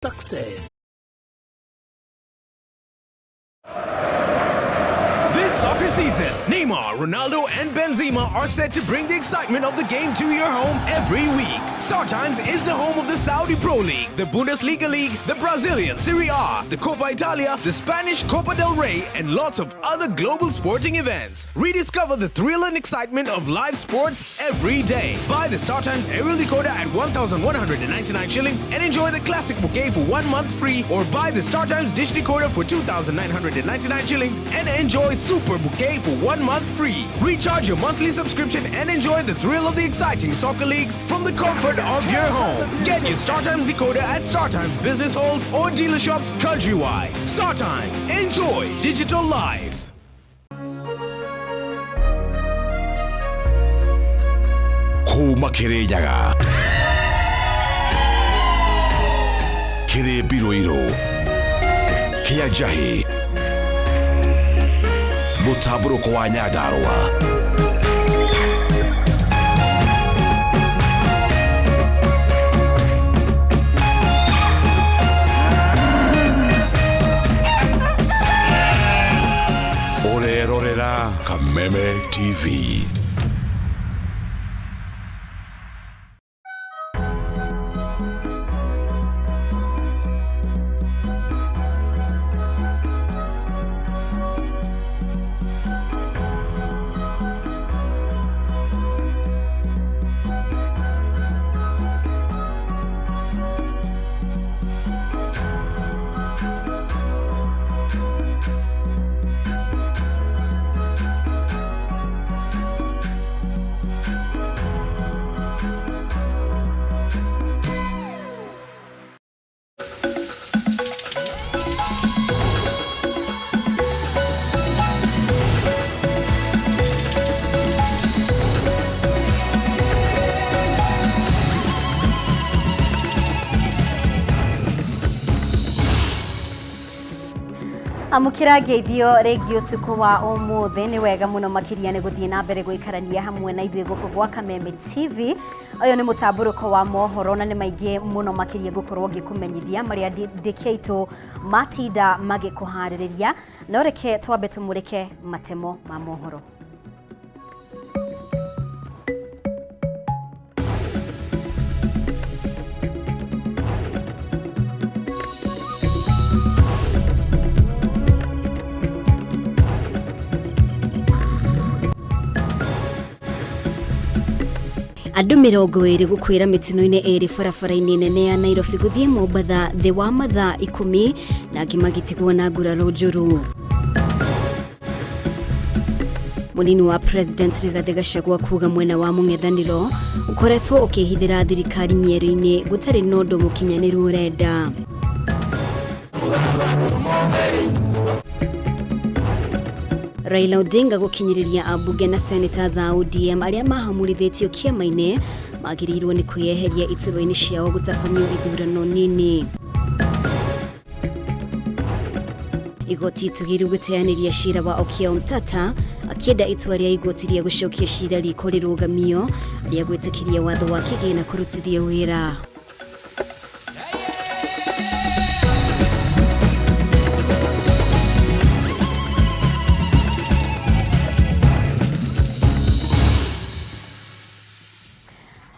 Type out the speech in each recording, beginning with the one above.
Success. This soccer season, Neymar, Ronaldo, and Benzema are set to bring the excitement of the game to your home every week. StarTimes is the home of the Saudi Pro League, the Bundesliga League, the Brazilian Serie A, the Coppa Italia, the Spanish Copa del Rey, and lots of other global sporting events. Rediscover the thrill and excitement of live sports every day. Buy the StarTimes aerial decoder at 1,199 shillings and enjoy the classic bouquet for 1 month free, or buy the StarTimes dish decoder for 2,999 shillings and enjoy Super Bouquet for 1 month free. Recharge your monthly subscription and enjoy the thrill of the exciting soccer leagues from the comfort of your home. Get your StarTimes decoder at StarTimes business halls or dealer shops countrywide. StarTimes, enjoy digital life. Kuma Kirinyaga kĩrĩ mbirũirũ kĩa njahĩ mũtambũrũko wa Nyandarũa. Ũrerorera Kameme TV. Amũkĩra ngeithio rĩngĩ ũtukũ wa ũmũthĩ. Nĩ wega mũno makĩria nĩ gũthiĩ na mbere gũikarania hamwe na ithuĩ gũkũ gwa Kameme TV. Ũyũ nĩ mũtambũrũko wa mohoro na nĩ maingĩ mũno makĩria ngũkorwo ngĩkũmenyithia marĩa ndĩki aitũ matinda magĩkũharĩrĩria, no reke twambe tũmũrĩke matemo ma mohoro. Andũ 20 gũkwĩra mĩtino-inĩ ĩrĩ barabara-inĩ nene ya Nairobi gũthiĩ Mombatha thĩ wa mathaa 10 na angĩ magĩtigwo na nguraro njũru. Mũnini wa President Rigathĩ Gachagua kuga mwena wa mũng'ethanĩro ũkoretwo ũkĩhithĩra thirikari mĩeru-inĩ gũtarĩ na ũndũ mũkinyanĩru ũrenda. Raila Odinga gũkinyĩrĩria ambunge na senators a ODM arĩa mahamũrithĩtio kĩama-inĩ magĩrĩirwo nĩ kwĩyeheria iturwa-inĩ ciao gũtabanio ithurano nini. Igoti itũgĩru gũteanĩria cira wa Okiya Omtatah akĩenda itua rĩa igoti rĩa gũcokia cira riko rĩrũgamio rĩa gwĩtĩkĩria watho wa kĩgĩna kũrutithio wĩra.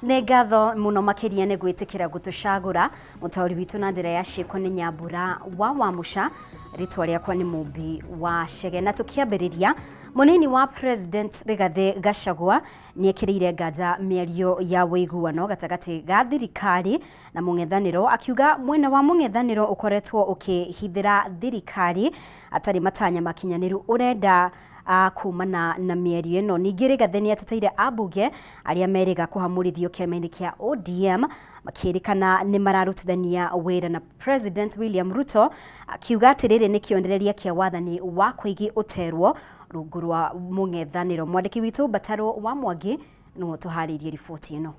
Nĩ ngatho mũno makĩria nĩ gwĩtĩkĩra gũtũcagũra. Mũtaũri witũ na njĩra ya ciĩko nĩ Nyambura wa Wamũca, rĩtwa rĩakwa nĩ Mũmbi wa Chege. Na tũkĩambĩrĩria, mũnini wa President Rigathĩ Gachagua nĩ ekĩrĩire nganja mĩario ya ũiguano gatagatĩ ga thirikari na mũng'ethanĩro, akiuga mwena wa mũng'ethanĩro ũkoretwo ũkĩhithĩra thirikari atarĩ matanya makinyanĩru ũrenda kumana na mĩario ĩno. Ningĩ Rigathĩ nĩ ateteire ambunge arĩa merĩga kũhamũrithio kĩama-inĩ kĩa ODM makĩrĩkana nĩ mararutithania wĩra na President William Ruto, akiuga atĩ rĩrĩ nĩ kĩonereria kĩa wathani wa kũigi ũterwo rungu rwa mũng'ethanĩro. Mwandĩki witũ Mbatarũ wa Mwangi nĩwe ũtũharĩirie riboti ĩno.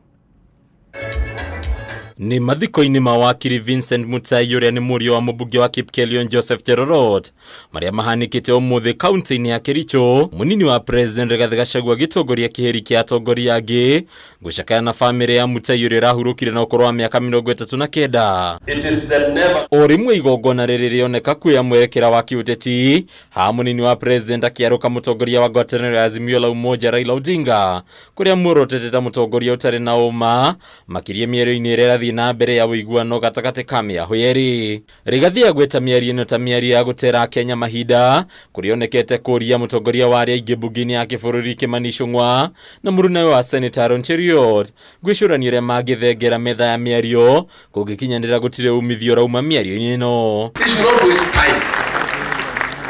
Nĩ mathiko-inĩ ma wakiri Vincent Mutai ũrĩa nĩ mũriũ wa mũmbunge wa Kipkelion Joseph Cherorot marĩa mahanĩkĩte ũmũthĩ kaunti-inĩ ya Kericho. Mũnini wa President Rigathi Gachagua agĩtongoria kĩhĩri kĩa atongoria angĩ gũcakaya na bamĩrĩ ya Mutai ũrĩa ũrahurũkire na ũkũrũ wa mĩaka 39. O rĩmwe igongona rĩrĩ rĩoneka kuoya mwerekera wa kĩũteti, haha mũnini wa President akĩarũka mũtongoria wa ngwatanĩro ya Azimio la Umoja Raila Odinga kũrĩa muorotete ta mũtongoria ũtarĩ na ũma makĩria mĩario-inĩ ĩrĩa ĩrathiĩ na mbere ya ũiguano gatagatĩ ka mĩahũ yerĩ. Rigathi agweta mĩario ĩno ta mĩario ya gũtera Akenya mahinda, kũrĩa onekete kũria mũtongoria wa arĩa aingĩ mbunge-inĩ ya kĩbũrũri Kimani Ichung'wa na mũrunawe wa Senator Aaron Cheruiyot gwĩcũrania ũrĩa mangĩthengera metha ya mĩario kũngĩkinyanĩra gũtirĩ umithio ũrauma mĩario-inĩ ĩno. They should not waste time.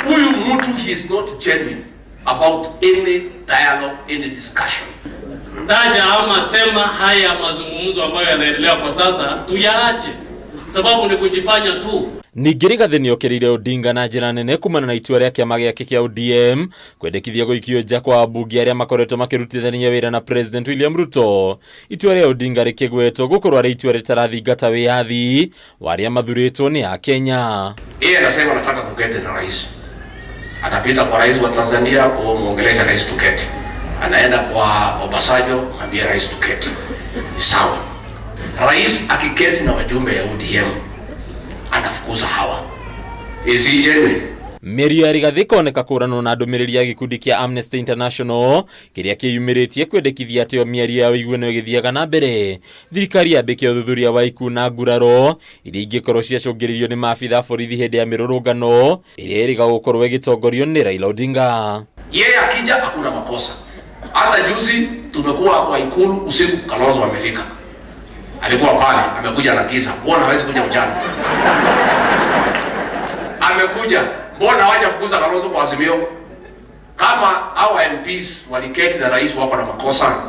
Huyu mtu, he is not genuine about any dialogue, any discussion. Taja ama sema haya mazungumzo ambayo yanaendelea kwa sasa tuyaache, sababu ni kujifanya tu. Ningĩ Rigathi nĩokĩrĩire Odinga na njĩra nene kumana na itua rĩa kĩama gĩake kĩa ODM kwendekithia gũikio nja kwa ambunge arĩa makoretwo makĩrutithania wĩra na President William Ruto. Itua rĩa Odinga rĩkĩgwetwo gũkorwo arĩ itua rĩtarathingata wĩyathi wa arĩa mathurĩtwo nĩ Akenya. Yeye anasema anataka kuketi na rais, anapita kwa rais wa Tanzania kumuongelesha rais tuketi, anaenda kwa Obasanjo mwambie rais tuketi. Ni sawa. Rais akiketi na wajumbe ya ODM anafukuza hawa. Is he genuine? Mĩario ya Rigathi ĩkoneka kũranwo na ndũmĩrĩri ya gĩkundi kĩa Amnesty International kĩrĩa kĩyumĩrĩtie kwendekithia atĩ o mĩario ya ũiguano ĩgĩthiaga na mbere, thirikari yambĩke ũthuthuria wa ikuũ na nguraro iria ingĩkorwo ciacũngĩrĩirio nĩ maabitha a borithi hĩndĩ ya mĩrũrũngano ĩrĩa ĩrĩga gũkorwo ĩgĩtongorio nĩ Raila Odinga. Yeye akija hakuna makosa. Hata juzi tumekuwa kwa Ikulu usiku, Kalonzo amefika, alikuwa pale, amekuja na giza. Mbona hawezi kuja mchana? Amekuja, mbona hawajafukuza Kalonzo kwa Azimio? Kama hawa MPs waliketi na rais wako na makosa,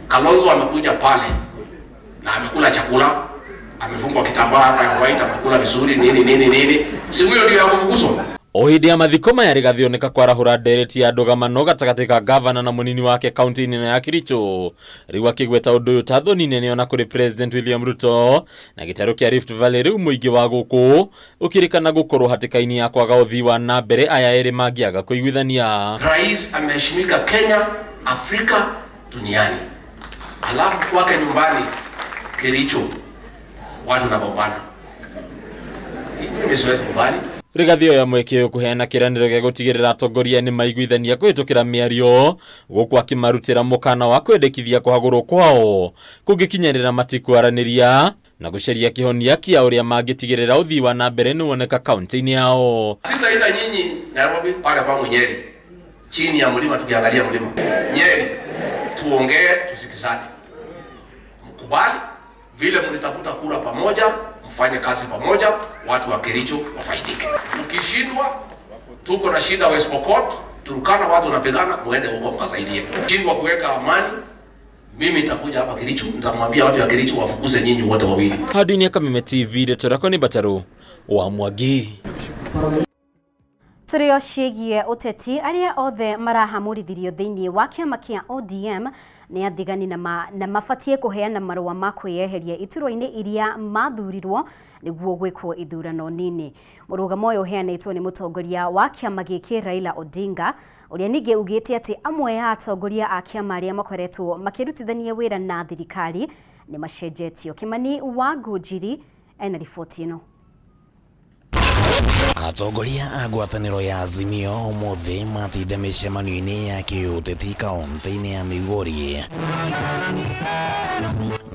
Kalonzo amekuja pale na amekula chakula, amefungwa kitambaa hapa ya white, amekula vizuri nini nini nini, si huyo ndio ya kufukuzwa? O hĩndĩ ya mathiko maya Rigathi oneka kwarahũra ndereti ya ndũgamano gatagatĩ ka gavana na mũnini wake kaunti-inĩ ya Kericho, rĩu akĩgweta ũndũ ũyũ ta thoni nene ona kũrĩ President William Ruto na gĩtarũ kĩa Rift Valley. Rĩu mũingĩ wa gũkũ ũkĩrĩkana gũkorwo hatĩka-inĩ ya kwaga ũthii wa na mbere aya erĩ mangĩaga kũiguithania. Rais ameheshimika Kenya, Afrika, duniani, alafu kwake nyumbani Kericho watu wanagombana. Mimi siwezi kubali. Rigathi oya mweke ũyũ kũheana kĩranĩro gĩa gũtigĩrĩra atongoria nĩ maiguithania kũhĩtũkĩra mĩario, gũkũ akĩmarutĩra mũkana wa kwendekithia kũhagũrwo kwao kũngĩkinyanĩra matikwaranĩria na gũcaria kĩhonia kĩa ũrĩa mangĩtigĩrĩra ũthii wa na mbere nĩwoneka kaunti-inĩ yao. Sitaita nyinyi Nairobi pale kwangu Nyeri, chini ya mlima, tukiangalia mlima Nyeri, tuongee, tusikizane, mkubali vile mlitafuta kura pamoja, mfanye kazi pamoja, watu wa Kericho wafaidike. Mkishindwa, tuko na shida West Pokot, Turkana, watu wanapigana, muende huko mkasaidie. Shindwa kuweka amani, mimi nitakuja hapa Kericho, nitamwambia watu wa Kericho wafukuze nyinyi wote wawili. Handũ-inĩ ya Kameme TV, ndeto rakwa nĩ Mbatarũ wa Mwangi. Tũrĩ o ciĩgiĩ ũteti, arĩa othe marahamũrithirio thĩinĩ wa kĩama kĩa ODM nĩ athigani na mabatiĩ kũheana marũa ma kwĩyeheria iturwa-inĩ iria mathurirwo nĩguo gwĩkwo ithurano nini. Mũrũgamo ũyũ ũheanĩtwo nĩ mũtongoria wa kĩama gĩkĩ Raila Odinga, ũrĩa ningĩ ugĩte atĩ amwe a atongoria a kĩama arĩa makoretwo makĩrutithania wĩra na thirikari nĩ macenjetio. Kimani wa Ngũnjiri ena riboti ĩno. Atongoria a ngwatanĩro ya Azimio ũmũthĩ matinda mĩcemanio-inĩ ya kĩũteti kaunti-inĩ ya Migori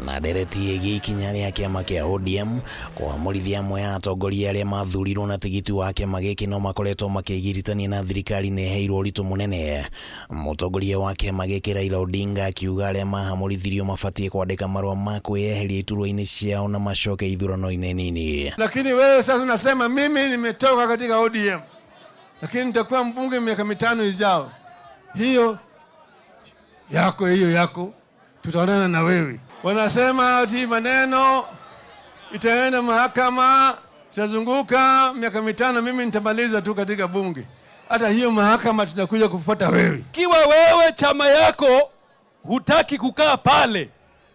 na ndereti ĩgiĩ ikinya rĩa kĩama kĩa ODM kũamũrithia amwe a atongoria arĩa mathurirwo na tigiti wa kĩama gĩkĩ no makoretwo makĩgiritania na thirikari nĩ ĩheirwo ũritũ mũnene. Mũtongoria wa kĩama gĩkĩ Raila Odinga akiuga arĩa mahamũrithirio mabatiĩ kwandĩka marũa ma kwĩyeheria iturwa-inĩ ciao na macoke ithurano-inĩ nini. Lakini wewe sasa unasema mimi nimetoka katika ODM, lakini nitakuwa mbunge miaka 5 ijao. Hiyo yako, hiyo yako, tutaonana na wewe. Wanasema ati maneno itaenda mahakama, itazunguka miaka 5, mimi nitamaliza tu katika bunge. Hata hiyo mahakama tunakuja kufuata wewe. Ikiwa wewe chama yako hutaki kukaa pale,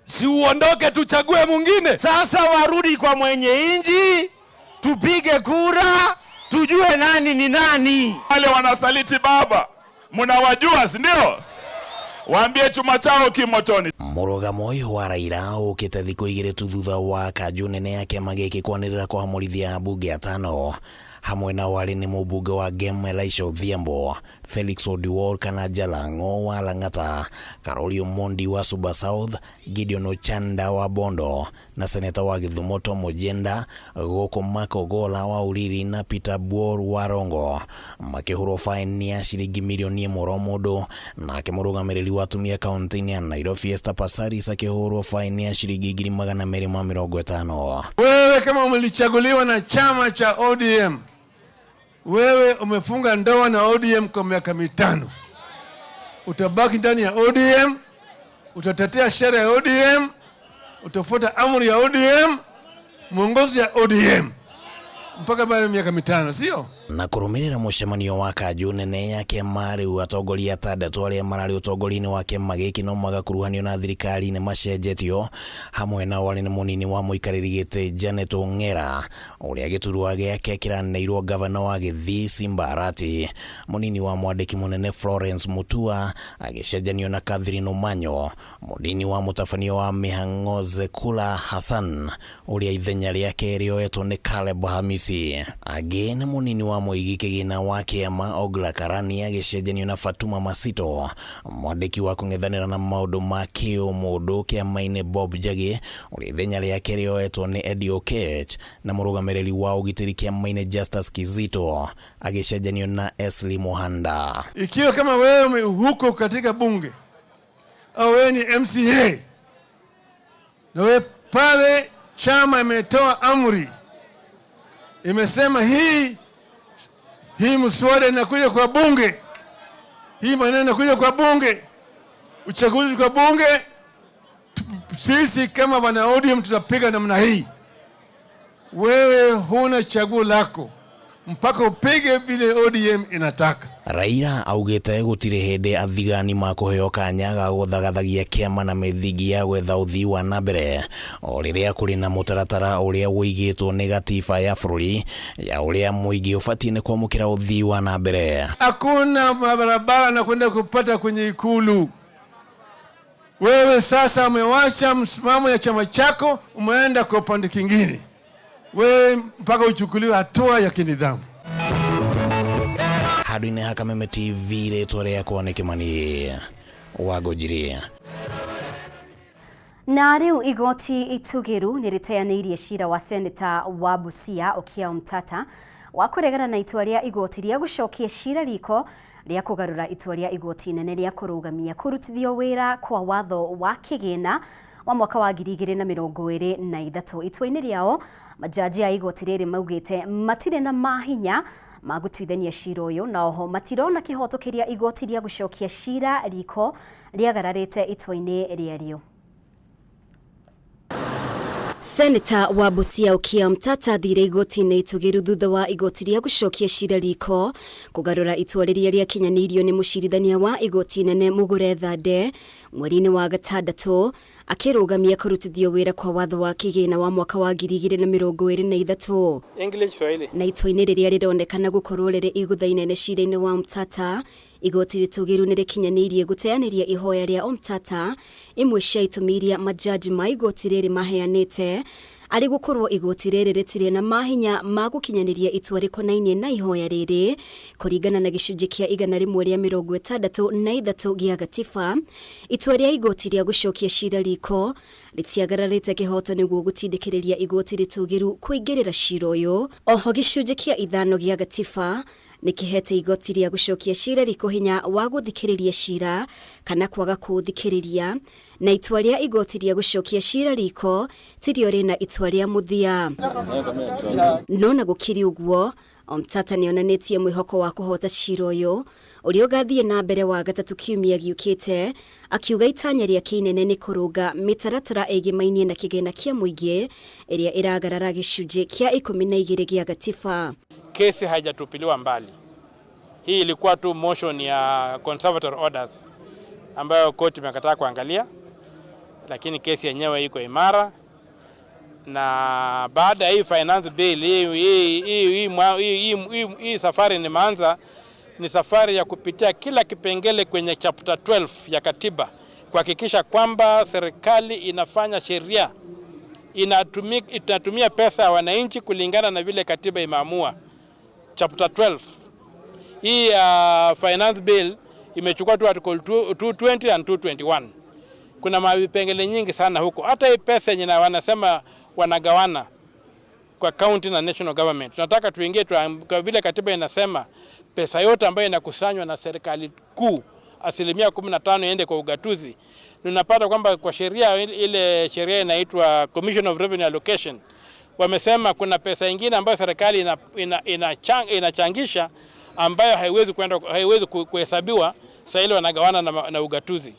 Si uondoke tuchague mwingine. Sasa warudi kwa mwenye inji, tupige kura, tujue nani ni nani. Wale wanasaliti baba mnawajua, si ndio? Waambie chuma chao kimotoni. Mũrũgamo ũyũ wa Raila ũkĩte thikũ igĩrĩ tu thutha wa kanjũ nene ya kĩama gĩkĩ kwanĩrĩra kũhamũrithia ambunge atano hamwe na warĩ nĩ mũmbunge wa Gem Elisha Odhiambo, Felix Odiwuor kana Jalang'o wa Lang'ata, Karoli Omondi wa Suba South, Gideon Ochanda wa Bondo na seneta wa Githumo Tom Ojienda, gũkũ Mark Ogolla wa Uriri na Peter Bwor wa Rongo makĩhũrwo faini ya ciringi mirioni ĩmwe oro mũndũ. Nake mũrũgamĩrĩri wa atumia kaunti-inĩ ya Nairobi Esther Passaris akĩhũrwo faini ya ciringi 250,000. Wewe kama umelichaguliwa na chama cha ODM, wewe umefunga ndoa na ODM kwa miaka 5, utabaki ndani ya ODM, utatetea sheria ya ODM, utafuata amri ya ODM, mwongozo ya ODM mpaka baada ya miaka 5, sio? Na kũrũmĩrĩra mũcemanio wa kanjũ nene ya kĩama rĩu atongoria atandatũ arĩa mararĩ ũtongoria-inĩ wa kĩama gĩkĩ no magakuruhanio na thirikari nĩ macenjetio hamwe na warĩ nĩ mũnini wa mũikarĩri gĩtĩ Janet Ong'era ũrĩa gĩturwa gĩake kĩraneirwo gavana wa Gĩthii Simba Arati, mũnini wa mwandĩki mũnene Florence Mutua agĩcenjanio na Catherine Omanyo, mũnini wa mũtabania wa mĩhang'o Zekula Hassan ũrĩa ithenya rĩake rĩoetwo nĩ Caleb Hamisi. Angĩ nĩ mũnini wa mũigi kĩgĩna wa kĩama Ogla Karani agĩcenjanio na Fatuma Masito, mwandĩki wa kũng'ethanĩra na maũndũ ma kĩũmũndũ kĩama-inĩ Bob Njagi ũrĩa ithenya rĩake rĩoetwo nĩ Eddie Okech, na mũrũgamĩrĩri wa ũgitĩri kĩama-inĩ Justus Kizito agĩcenjanio na Esli Mohanda. Ikiwa kama wewe huko katika bunge au wewe ni MCA na wewe pale chama imetoa amri, imesema hii mswada inakuja kwa bunge, hii maneno inakuja kwa bunge, uchaguzi kwa bunge, sisi kama wana ODM tutapiga namna hii. Wewe huna chaguo lako mpaka upige vile ODM inataka. Raila augĩte gũtirĩ hĩndĩ athigani makũheo kanya ga gũthagathagia kĩama na mĩthingi ya gwetha ũthii wa na mbere o rĩrĩa kũrĩ na mũtaratara ũrĩa ũigĩtwo nĩ gatiba ya bũrũri ya ũrĩa mũingĩ ũbatiĩ nĩ kwamũkĩra ũthii wa na mbere. Hakuna mabarabara na kwenda kupata kwenye Ikulu. Wewe sasa umewacha msimamo ya chama chako, umeenda kwa upande kingine. Wewe mpaka uchukuliwe hatua ya kinidhamu. Handũ-inĩ ha Kameme TV rĩtwa rĩakwa nĩ Kĩmani wa Ngũnjiri. Na rĩu igoti itũgĩru nĩ rĩteanĩirie cira wa seneta wa Busia Okiya Omtatah wa kũregana na itua rĩa igoti rĩa gũcokia cira riko rĩa kũgarũra itua rĩa igoti inene rĩa kũrũgamia kũrutithio wĩra kwa watho wa kĩgĩna wa mwaka wa 2023. Itua-inĩ rĩao majaji a igoti rĩrĩ maugĩte matirĩ na mahinya ma gũtuithania cira ũyũ na oho matirona kĩhoto kĩrĩa igoti rĩa gũcokia cira riko rĩagararĩte itua-inĩ rĩarĩo. Seneta wa Busia Okiya Omtatah athire igoti-inĩ itũgĩru thutha wa igoti rĩa gũcokia cira riko kũgarũra itua rĩrĩa rĩakinyanĩirio nĩ mũcirithania wa igoti inene Mugure Thande mweri-inĩ wa gatandatũ akĩrũgamia kũrutithio wĩra kwa watho wa kĩgĩna wa mwaka wa 2023. English Swahili. Na itua-inĩ rĩrĩa rĩronekana gũkorwo rĩrĩ igũtha inene cira-inĩ wa Omtatah, igoti rĩtũgĩru nĩ rĩkinyanĩirie gũteanĩria ihoya rĩa Omtatah imwe cia itũmi iria majaji ma igoti rĩrĩ maheanĩte arĩ gũkorwo igoti rĩrĩ rĩtirĩ na mahinya ma gũkinyanĩria itua rĩkonainie na ihoya rĩrĩ kũringana na gĩcunjĩ kĩa 163 gĩa gatiba. Itua rĩa igoti rĩa gũcokia cira riko rĩtiagararĩte kĩhoto nĩguo gũtindĩkĩrĩria igoti rĩtũgĩru kũingĩrĩra cira ũyũ. Oho gĩcunjĩ kĩa 5 gĩa gatiba nĩkĩhete igoti rĩa gũcokia cira riko hinya wa gũthikĩrĩria cira kana kwaga kũũthikĩrĩria, na itua rĩa igoti rĩa gũcokia cira riko tirio rĩna itua rĩa mũthia. No na gũkĩrĩ ũguo, Omtatah nĩonanĩtie mwĩhoko wa kũhota cira ũyũ ũrĩa ũgathiĩ na mbere wa gatatũ kiumia gĩũkĩte, akiuga itanya rĩake inene nĩ kũrũnga mĩtaratara ĩgĩmainie na kĩgĩna kĩa mũingĩ ĩrĩa ĩragarara gĩcunjĩ kĩa 12 gĩa gatiba. Kesi haijatupiliwa mbali. Hii ilikuwa tu motion ya conservatory orders ambayo koti imekataa kuangalia, lakini kesi yenyewe iko imara. Na baada ya hii finance bill hii safari nimeanza ni safari ya kupitia kila kipengele kwenye chapter 12 ya katiba kuhakikisha kwamba serikali inafanya sheria inatumia pesa ya wananchi kulingana na vile katiba imeamua. Chapter 12 hii finance bill imechukua tu article 220 and 221. Kuna mavipengele nyingi sana huko. Hata hii pesa yenye wanasema wanagawana kwa county na national government, tunataka tuingie kwa vile katiba inasema pesa yote ambayo inakusanywa na serikali kuu 15% iende kwa ugatuzi. Tunapata kwamba kwa sheria ile sheria inaitwa Commission of Revenue Allocation, wamesema kuna pesa ingine ambayo serikali inachangisha ambayo haiwezi kuhesabiwa, sasa ile wanagawana na ugatuzi.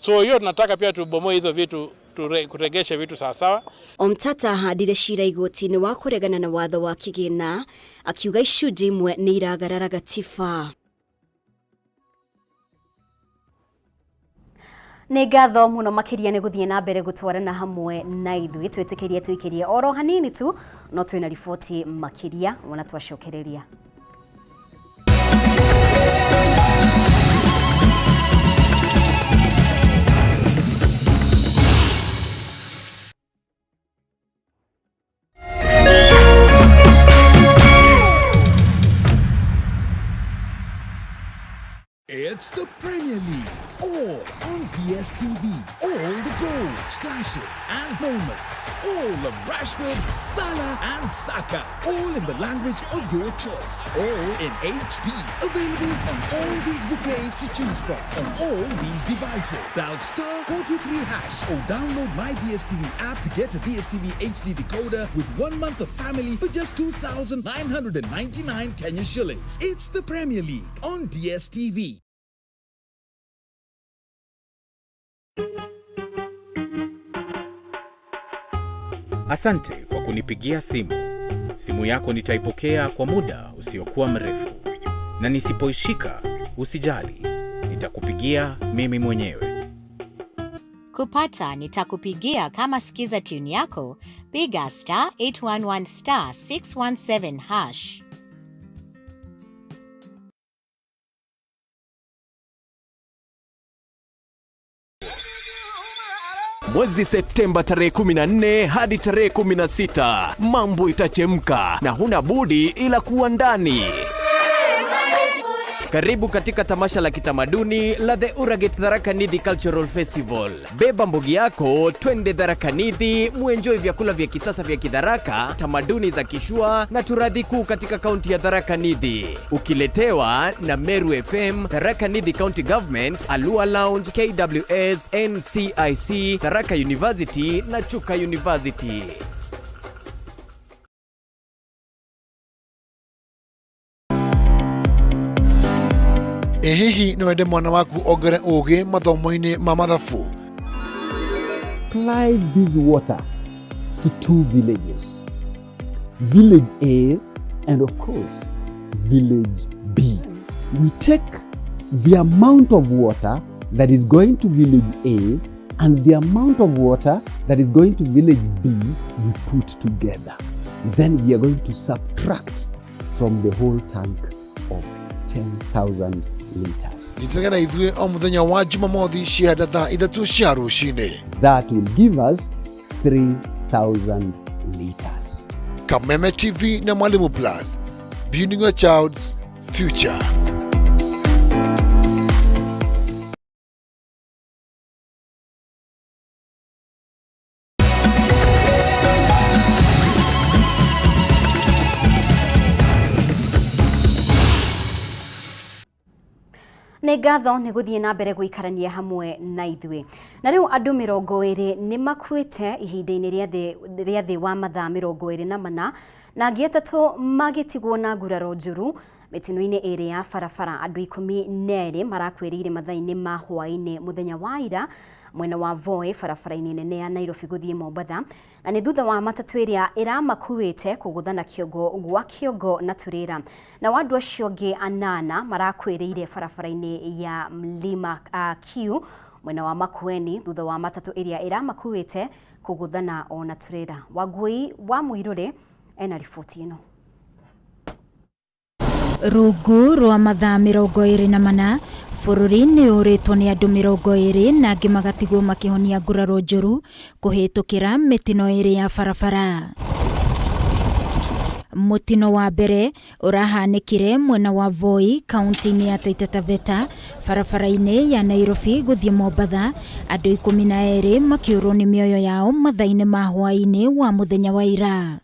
So hiyo tunataka pia tubomoe hizo vitu, kuregesha vitu sawa sawa. Omtata ahandire cira igoti-inĩ wa kũregana na watho wa kĩgĩna akiuga icunjĩ imwe nĩ iragarara gatiba. Nĩ ngatho mũno makĩria nĩ gũthiĩ na mbere gũtwarana hamwe na ithuĩ, twĩtĩkĩrie tũikĩrie oro hanini tu no twĩna riboti makĩria wona twacokereria. It's the Premier League, all on DSTV. All the goals, clashes and moments. All of Rashford, Salah and Saka. All in the language of your choice. All in HD. Available on all these bouquets to choose from. On all these devices. Dial *423# or download my DSTV app to get a DSTV HD decoder with 1 month of family for just 2,999 Kenya shillings. It's the Premier League on DSTV. Asante kwa kunipigia simu. Simu yako nitaipokea kwa muda usiokuwa mrefu. Na nisipoishika, usijali. Nitakupigia mimi mwenyewe. Kupata nitakupigia kama skiza tune yako, piga *811 *617#. Mwezi Septemba tarehe 14 hadi tarehe 16, mambo itachemka na huna budi ila kuwa ndani. Karibu katika tamasha la kitamaduni la The Uraget Tharaka Nithi Cultural Festival. Beba mbogi yako, twende Tharaka Nithi, muenjoy vyakula vya kisasa vya Kidharaka, tamaduni za Kishua na turadhi kuu katika kaunti ya Tharaka Nithi. Ukiletewa na Meru FM, Tharaka Nithi County Government, Alua Lounge, KWS, NCIC, Tharaka University na Chuka University. Ĩ hihi no wende mwana waku ongere ũgĩ mathomo-inĩ ma mathabu? Apply this water to two villages, Village A and of course Village B. We take the amount of water that is going to Village A and the amount of water that is going to Village B, we put together. Then we are going to subtract from the whole tank of 10,000 liters. Nyitanĩra na ithuĩ o mũthenya wa Jumamothi cianda thaa 3 cia rũcinĩ. That will give us 3,000 liters. Kameme TV na Mwalimu Plus, building your child's future. Nĩ ngatho nĩ gũthiĩ na mbere gũikarania hamwe na ithuĩ. Na rĩu andũ 20 nĩ makuĩte ihinda-inĩ rĩa thĩ wa mathaa 24 na angĩ 3 magĩtigwo na nguraro njũru mĩtino-inĩ ĩrĩ ya barabara. Andũ 12 marakuĩrĩire mathaa-inĩ ma hwaĩ-inĩ mũthenya wa ira mwena wa Voi barabara-inĩ nene ya Nairobi gũthiĩ Mombatha, na nĩ thutha wa matatũ ĩrĩa ĩramakuĩte kũgũthana kĩongo gwa kĩongo na turĩra. Na andũ acio angĩ 8 marakuĩrĩire barabara-inĩ ya Mlima Kiu Mwena wa Makueni thutha wa matatu ĩrĩa ĩramakuĩte kũgũthana ona turera. Wangui wa Muiruri ena riboti ĩno. Rungu rwa mathaa 24 bũrũri nĩ ũrĩtwo nĩ andũ 20 na angĩ magatigwo makĩhonia nguraro njũru kũhĩtũkĩra mĩtino ĩrĩ ya barabara. Mũtino wa mbere ũrahanĩkire mwena wa Voi kaunti-inĩ ya Taita Taveta barabara-inĩ ya Nairobi gũthiĩ Mombatha, andũ 12 makĩũrwo nĩ mĩoyo yao mathaa-inĩ ma hwaĩ-inĩ wa mũthenya wa ira.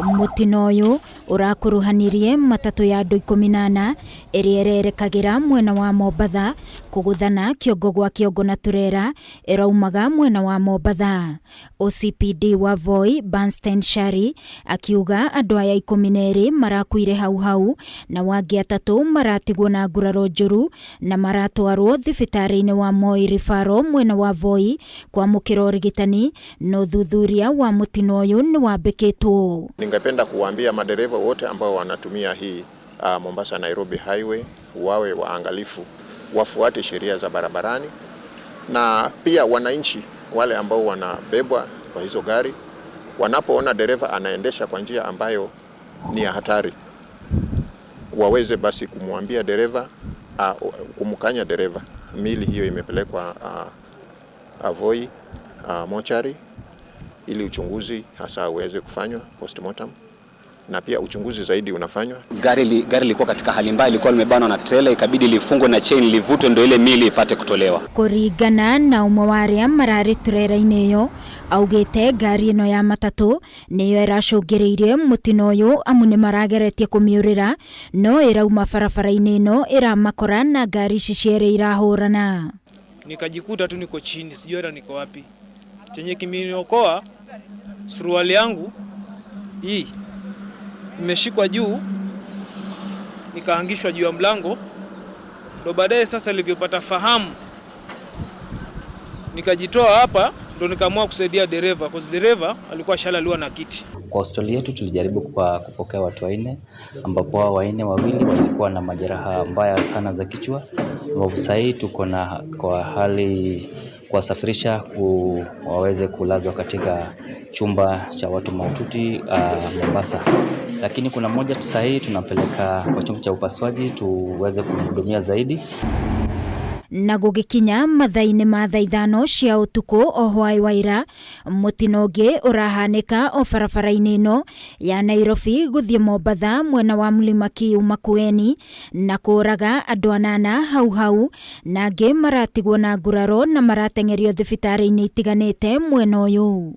Mũtino ũyũ ũrakuruhanirie matatũ ya andũ 14 ĩrĩa ĩrerekagĩra mwena wa Mombatha kũgũthana kĩongo gwa kĩongo na turera ĩraumaga mwena wa Mombatha. OCPD wa Voi Bernstein Shari akiuga andũ aya 12 marakuire hau hau na wangĩ 3 maratigwo na nguraro njũru na maratwarwo thibitarĩ-inĩ wa Moi Referral mwena wa Voi kwamũkĩra ũrigitani, no thuthuria wa mũtino ũyũ nĩ wambĩkĩtwo. Ningependa kuwaambia madereva wote ambao wanatumia hii Mombasa Nairobi Highway wawe waangalifu, wafuate sheria za barabarani, na pia wananchi wale ambao wanabebwa kwa hizo gari wanapoona dereva anaendesha kwa njia ambayo ni ya hatari, waweze basi kumwambia dereva, kumkanya dereva. Mili hiyo imepelekwa Voi mochari ili uchunguzi hasa uweze kufanywa postmortem, na pia uchunguzi zaidi unafanywa. Gari lilikuwa katika hali mbaya, ilikuwa limebanwa na trailer, ikabidi lifungwe na chain livutwe ndio ile mili ipate kutolewa. Kuringana na umwe wa aria marari turera-inĩ ĩyo augĩte ngari ĩno ya matatũ nĩyo ĩracũngĩrĩirie mũtino ũyũ amu nĩ marageretie kũmĩũrĩra no ĩrauma barabara-inĩ ĩno ĩramakora na ngari ici cierĩ irahũrana. Nikajikuta tu niko chini, sijui hata niko wapi. Chenye kimeniokoa suruali yangu hii imeshikwa juu, nikaangishwa juu ya mlango. Ndo baadaye sasa nilivyopata fahamu nikajitoa hapa, ndo nikaamua kusaidia dereva, cause dereva alikuwa shalaliwa na kiti. Kwa hospitali yetu tulijaribu kupokea watu 4, ambapo hao 4 wawili walikuwa na majeraha mbaya sana za kichwa, ambapo sasa tuko na kwa hali kuwasafirisha waweze kulazwa katika chumba cha watu mahututi Mombasa. Lakini kuna mmoja sasa hii tunapeleka kwa chumba cha upasuaji tuweze kumhudumia zaidi. Na gũgĩkinya mathaa-inĩ ma thaa 5 cia ũtukũ o hwaĩ wa ira, mũtino ũngĩ ũrahanĩka o barabara-inĩ ĩno ya Nairobi gũthiĩ Mombatha mwena wa Mlima Kiu Makueni na kũraga andũ 8 hau hau na angĩ maratigwo na nguraro na marateng'erio thibitarĩ-inĩ itiganĩte mwena ũyũ.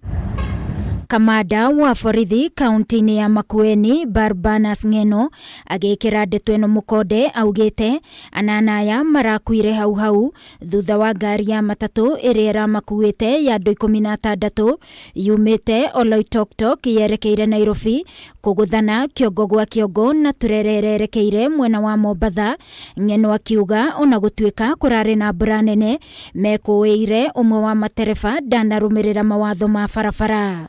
Kamanda wa borithi kaunti-inĩ ya Makueni Barbanas Ng'eno agĩkĩra ndeto ĩno mũkonde augĩte 8 aya marakuire hau hau thutha wa ngari ya matatũ ĩrĩa ĩramakuĩte ya andũ 16 yumĩte Oloitoktok yerekeire Nairobi kũgũthana kĩongo gwa kĩongo na turera ĩrerekeire mwena wa Mombatha. Ng'eno akiuga ona gũtuĩka kũrarĩ na mbura nene mekũĩire ũmwe wa matereba ndanarũmĩrĩra mawatho ma barabara.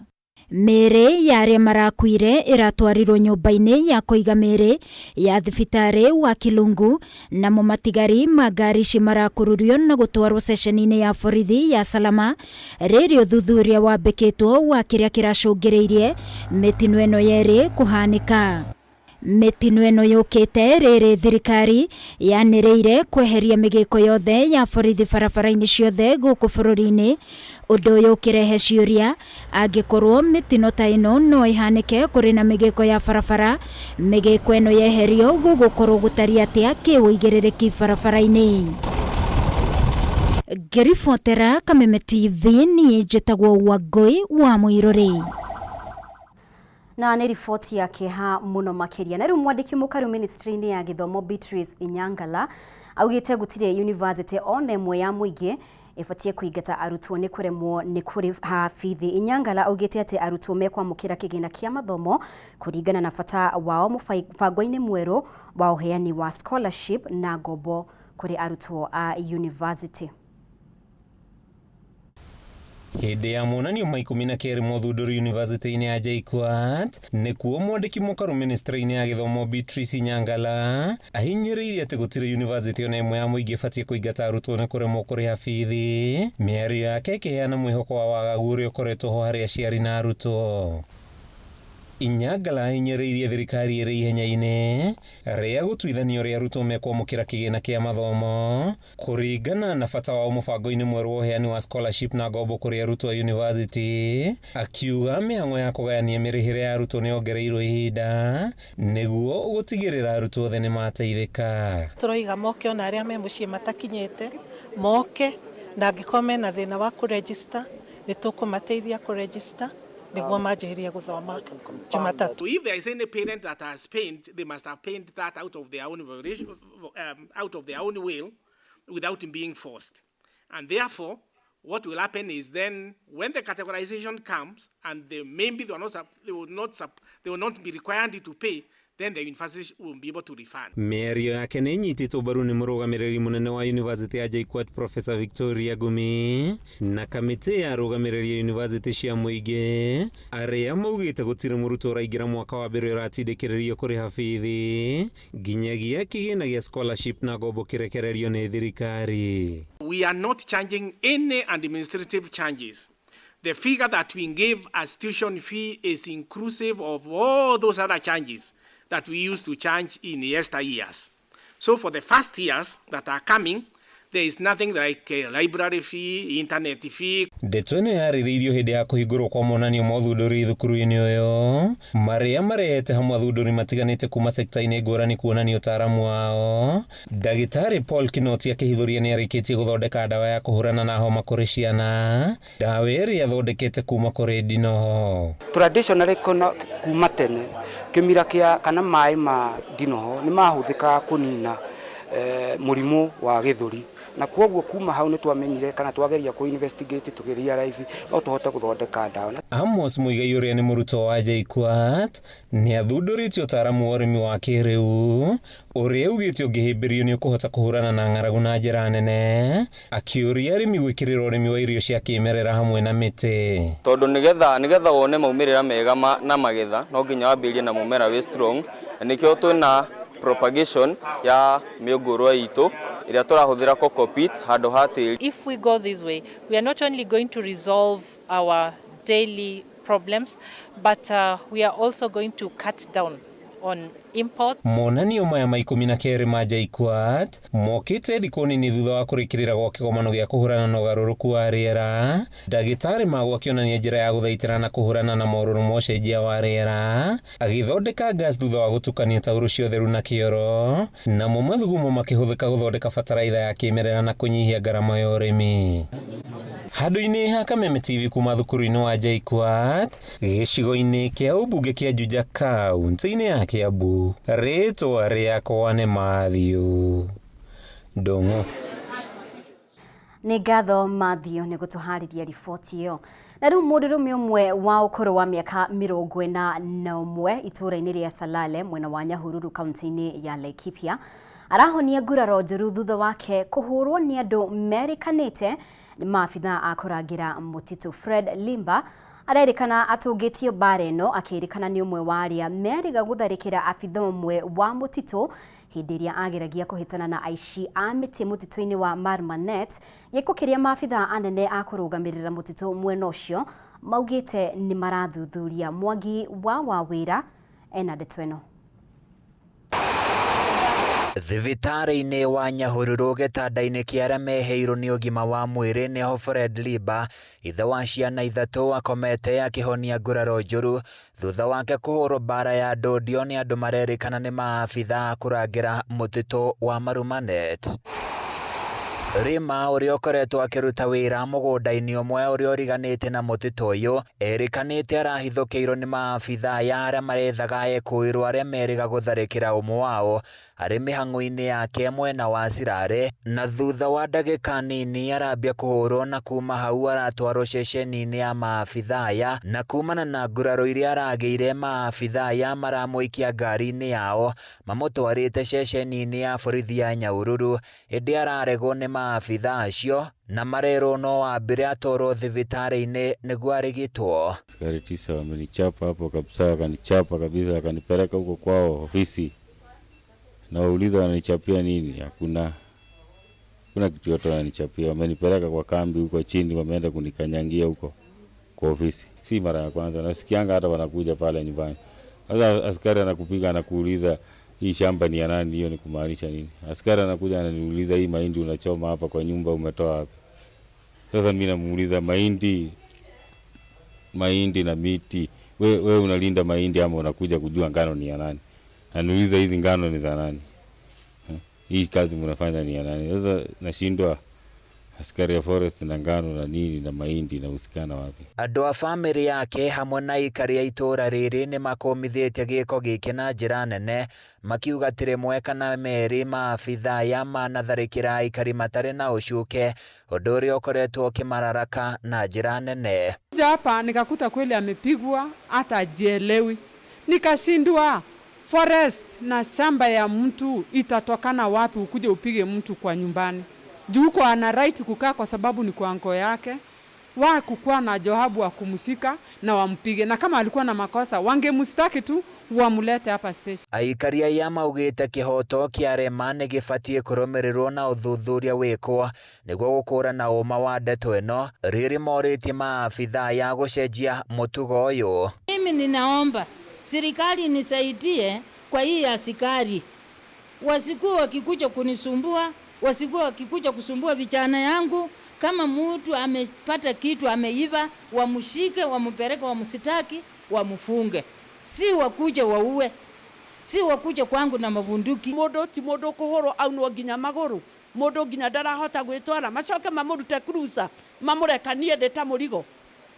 Mĩĩrĩ ya arĩa marakuire ĩratwarirwo nyũmba-inĩ ya kũiga mĩĩrĩ ya thibitarĩ wa Kilungu, namo matigari ma ngari ici marakururio na gũtwarwo ceceni-inĩ ya borithi ya Salama rĩrĩ ũthuthuria wambĩkĩtwo wa kĩrĩa kĩracũngĩrĩirie mĩtino ĩno yerĩ kũhanĩka. Mĩtino ĩno yũkĩte rĩrĩ thirikari yanĩrĩire kweheria mĩgĩko yothe ya borithi barabara-inĩ ciothe gũkũ bũrũri-inĩ, ũndũ ũyũ ũkĩrehe ciũria angĩkorwo mĩtino ta ĩno no ĩhanĩke kũrĩ na mĩgĩko ya barabara, mĩgĩko ĩno yeherio gũgũkorwo gũtariĩ atĩa kĩũigĩrĩrĩki barabara-inĩ. Ngĩribotera Kameme TV niĩ njĩtagwo Wangui wa Muiruri. Na nĩ riboti ya kĩeha mũno makĩria. Na rĩu mwandĩki mũkaru ministry-inĩ ya gĩthomo Beatrice Inyangala augĩte gũtirĩ university ona ĩmwe ya mũingĩ ĩbatiĩ kũingata arutwo nĩ kũremwo nĩ kũrĩha bithi. Inyangala augĩte atĩ arutwo mekwamũkĩra kĩgĩna kĩa mathomo kũringana na bata wao mũbango-inĩ mwerũ wa ũheani wa scholarship na ngombo kũrĩ arutwo a university. Hĩndĩ ya monanio ma 12 mothundũri yunivasĩtĩ-inĩ ya JKUAT nĩkuo mwandĩki mũkaru ministry-inĩ ya gĩthomo Beatrice Nyangala ahinyĩrĩirie atĩ gũtirĩ yunivasĩtĩ ona ĩmwe ya mũingĩ ĩbatiĩ kũingata arutwo nĩ kũremwo kũrĩha bithi. Mĩario yake ĩkĩheana mwĩhoko wa wagagu ũrĩa ũkoretwo ho harĩ aciari na arutwo. Inyangala ahinyĩrĩirie thirikari ĩrĩ ihenya-inĩ rĩa gũtuithania ũrĩa arutwo mekwamũkĩra kĩgĩna kĩa mathomo kũringana na bata wao mũbango-inĩ mwerũ wa ũheani wa scholarship na ngombo kũrĩ arutwo a yunivasĩtĩ, akiuga mĩhang'o ya kũgayania mĩrĩhĩre ya arutwo nĩ yongereirwo ihinda nĩguo gũtigĩrĩra arutwo othe nĩ mateithĩka. Tũroiga moke ona arĩa me mũciĩ matakinyĩte moke, na angĩkorwo mena thĩna wa kũregister nĩ tũkũmateithia kũregister nĩguo manjĩrĩrie gũthoma Jumatatũ. If there is any parent that has paid, they must have paid that out of their own volition, out of their own will, without being forced. And therefore, what will happen is then when the categorization comes and they maybe they will not, they will not, they will not be required to pay, then the university will be able to refund. Mĩario yake nĩ ĩnyitĩtwo mbaru nĩ mũrũgamĩrĩri mũnene wa yunivasĩtĩ ya JKUAT Professor Victoria Ngumi na kamĩtĩ ya arũgamĩrĩri a yunivasĩtĩ cia mũingĩ arĩa maugĩte gũtirĩ mũrutwo ũraingĩra mwaka wa mbere ũratindĩkĩrĩrio kũrĩha bithi nginyagia kĩgĩna gĩa scholarship na ngombo kĩrekererio nĩ thirikari. We are not charging any administrative charges. The figure that we give as tuition fee is inclusive of all those other charges that we used to charge in yesteryears. So for the first years that are coming, there is nothing like a library fee, internet fee. Ndeto ĩno yarĩrĩirio hĩndĩ ya kũhingũrwo kwa monanio ma ũthundũri thukuru-inĩ ũyũ marĩa marehete hamwe athundũri matiganĩte kuma sekta-inĩ ngũrani kuonania ũtaaramu wao. Ndagĩtarĩ Paul Kinoti akĩhithũria nĩ arĩkĩtie gũthondeka ndawa ya kũhũrana na homa kũrĩ ciana, ndawa ĩrĩa athondekete kuma kũrĩ ndinoho. Traditionally kuma tene kĩmira kĩa kana maĩ ma ndinoho nĩ mahũthĩkaga kũnina mũrimũ wa gĩthũri, na kwoguo kuma hau nĩ twamenyire kana twageria kũ investigate tũgĩ realize no tũhote gũthondeka ndawa. Amos Muigai ũrĩa nĩ mũrutwo wa JKUAT nĩ athundũrĩte ũtaaramu wa ũrĩmi wa kĩrĩu ũrĩa augĩte ũngĩhĩmbĩrio nĩ ũkũhota kũhũrana na ng'aragu na njĩra nene, akĩũria arĩmi gwĩkĩrĩra ũrĩmi wa irio cia kĩmerera hamwe na mĩtĩ. Tondũ nĩgetha wone maumĩrĩra mega na magetha no nginya wambĩrĩrie na mũmera wĩ strong, na nĩkĩo twĩna propagation ya mĩũngũrwa itũ ĩrĩa tũrahũthĩra cocopeat handũ ha tĩri. If we go this way, we are not only going to resolve our daily problems, but we are also going to cut down on import. Monanio maya ma 12 ma JKUAT mokĩte thikũ nini thutha wa kũrĩkĩrĩra gwa kĩgomano gĩa kũhũrana na ũgarũrũku wa rĩera. Ndagĩtarĩ Magwo akĩonania njĩra ya gũthaitĩra na kũhũrana na morũrũ ma ũcenjia wa rĩera, agĩthondeka gas thutha wa gũtukania taurũ cia ũtheru na kĩoro, namo mathugumo makĩhũthĩka gũthondeka bataraitha ya kĩmerera na kũnyihia ngarama ya ũrĩmi. Handũ-inĩ ha Kameme TV kuma thukuru-inĩ wa JKUAT gĩcigo-inĩ kĩa ũmbunge kĩa Juja kaunti-inĩ ya Kiambu, rĩtwa rĩakwa nĩ Matthew Ndung'u. Nĩ ngatho Matthew nĩ gũtũharĩria riboti ĩyo. Na rĩu mũndũrũme ũmwe wa ũkũrũ wa mĩaka 41 itũũra-inĩ rĩa Salale mwena wa Nyahururu kaunti-inĩ ya Laikipia arahonia nguraro njũru thutha wake kũhũrwo nĩ andũ merĩkanĩte nĩ maabithaa a kũrangĩra mũtitũ. Fred Limba arerĩkana atũngĩtio mbara ĩno akĩrĩkana nĩ ũmwe wa arĩa merĩga gũtharĩkĩra abithaa ũmwe wa mũtitũ hĩndĩ ĩrĩa ageragia kũhĩtana na aici a mĩtĩ mũtitũ-inĩ wa Marmanet, gĩko kĩrĩa maabithaa anene a kũrũgamĩrĩra mũtitũ mwena ũcio maugĩte nĩ marathuthuria. Mwangi wa Wawĩra ena ndeto ĩno. Thibitarĩ-inĩ wa Nyahururu gĩtanda-inĩ kĩa arĩa meheirwo nĩ ũgima wa mwĩrĩ nĩho Fred Limba ithe wa ciana ithatũ akomete akĩhonia nguraro njũru thutha wake kũhũrwo mbara ya ndũndio nĩ andũ marerĩkana nĩ maabithaa a kũrangĩra mũtitũ wa Marumanet. Rima ũrĩa ũkoretwo akĩruta wĩra mũgũnda-inĩ ũmwe ũrĩa ũriganĩte na mũtitũ ũyũ erĩkanĩte arahithũkĩirwo nĩ maabithaa ya arĩa marethaga ekũĩrwo arĩa merĩga gũtharĩkĩra ũmwe wao Arĩ mĩhang'o-inĩ yake mwena wa Sirare na thutha wa ndagĩka nini arambia kũhũrwo na kuma hau aratwarwo ceceni-inĩ ya maabithaa aya na kumana na nguraro iria aragĩire maabithaa aya maramũikia ngari-inĩ yao mamũtwarĩte ceceni-inĩ ya borithi ya Nyahururu ĩndĩ araregwo nĩ maabithaa acio na marerwo no ambire atwarwo thibitarĩ-inĩ nĩguo arigitwo. Askari 9 wamenichapa hapo kabisa, wakanichapa kabisa, wakanipeleka huko kwao ofisi. Nawauliza wananichapia nini? Hakuna kitu yote wananichapia. Wamenipeleka kwa kambi huko chini, wameenda kunikanyangia huko kwa ofisi. Si mara ya kwanza, nasikianga hata wanakuja pale nyumbani. Sasa askari anakupiga anakuuliza hii shamba ni ya nani, hiyo ni kumaanisha nini? Askari anakuja ananiuliza hii mahindi unachoma hapa kwa nyumba umetoa wapi? Sasa mimi namuuliza mahindi na miti, we unalinda mahindi ama unakuja kujua ngano ni ya nani? Ananiuliza hizi ngano ni za nani? Hii kazi mnafanya ni ya nani? Sasa nashindwa askari ya forest na ngano na nini na mahindi na usikana wapi? Andũ a bamĩrĩ yake hamwe na aikari a itũũra rĩrĩ nĩ makũmithĩtie gĩko gĩkĩ na njĩra nene makiuga atĩ rĩmwe kana merĩ maabithaa aya manatharĩkĩra aikari matarĩ na ũcuke ũndũ ũrĩa ũkoretwo ũkĩmararaka na njĩra nene. Hapa nikakuta kweli amepigwa hata hajielewi, nikashindwa forest na shamba ya mtu itatokana wapi ukuje upige mtu kwa nyumbani? Juu huko ana right kukaa kwa sababu ni kwa anko yake, wa kukuwa na jawabu wa kumshika na wampige, na kama alikuwa na makosa wangemstaki tu wamulete hapa station. Aikari aya maugĩte kĩhoto kĩa Rema nĩ gĩbatiĩ kũrũmĩrĩrwo na ũthuthuria wĩkwo nĩguo gũkũrana ũma wa ndeto ĩno rĩrĩ morĩtie maabithaa ya gũcenjia mũtugo ũyũ. Mimi ninaomba serikali nisaidie kwa hii askari, wasikuwa wakikuja kunisumbua, wasikuwa wakikuja kusumbua vijana yangu. Kama mtu amepata kitu ameiva, wamshike, wampeleke, wamsitaki, wamfunge, si wakuje waue, si wakuje kwangu na mabunduki. Mundu ti mundu kuhurwo aunwo nginya maguru, mundu nginya ndarahota gwitwara, macoke mamurute cruiser mamurekanie thi ta murigo.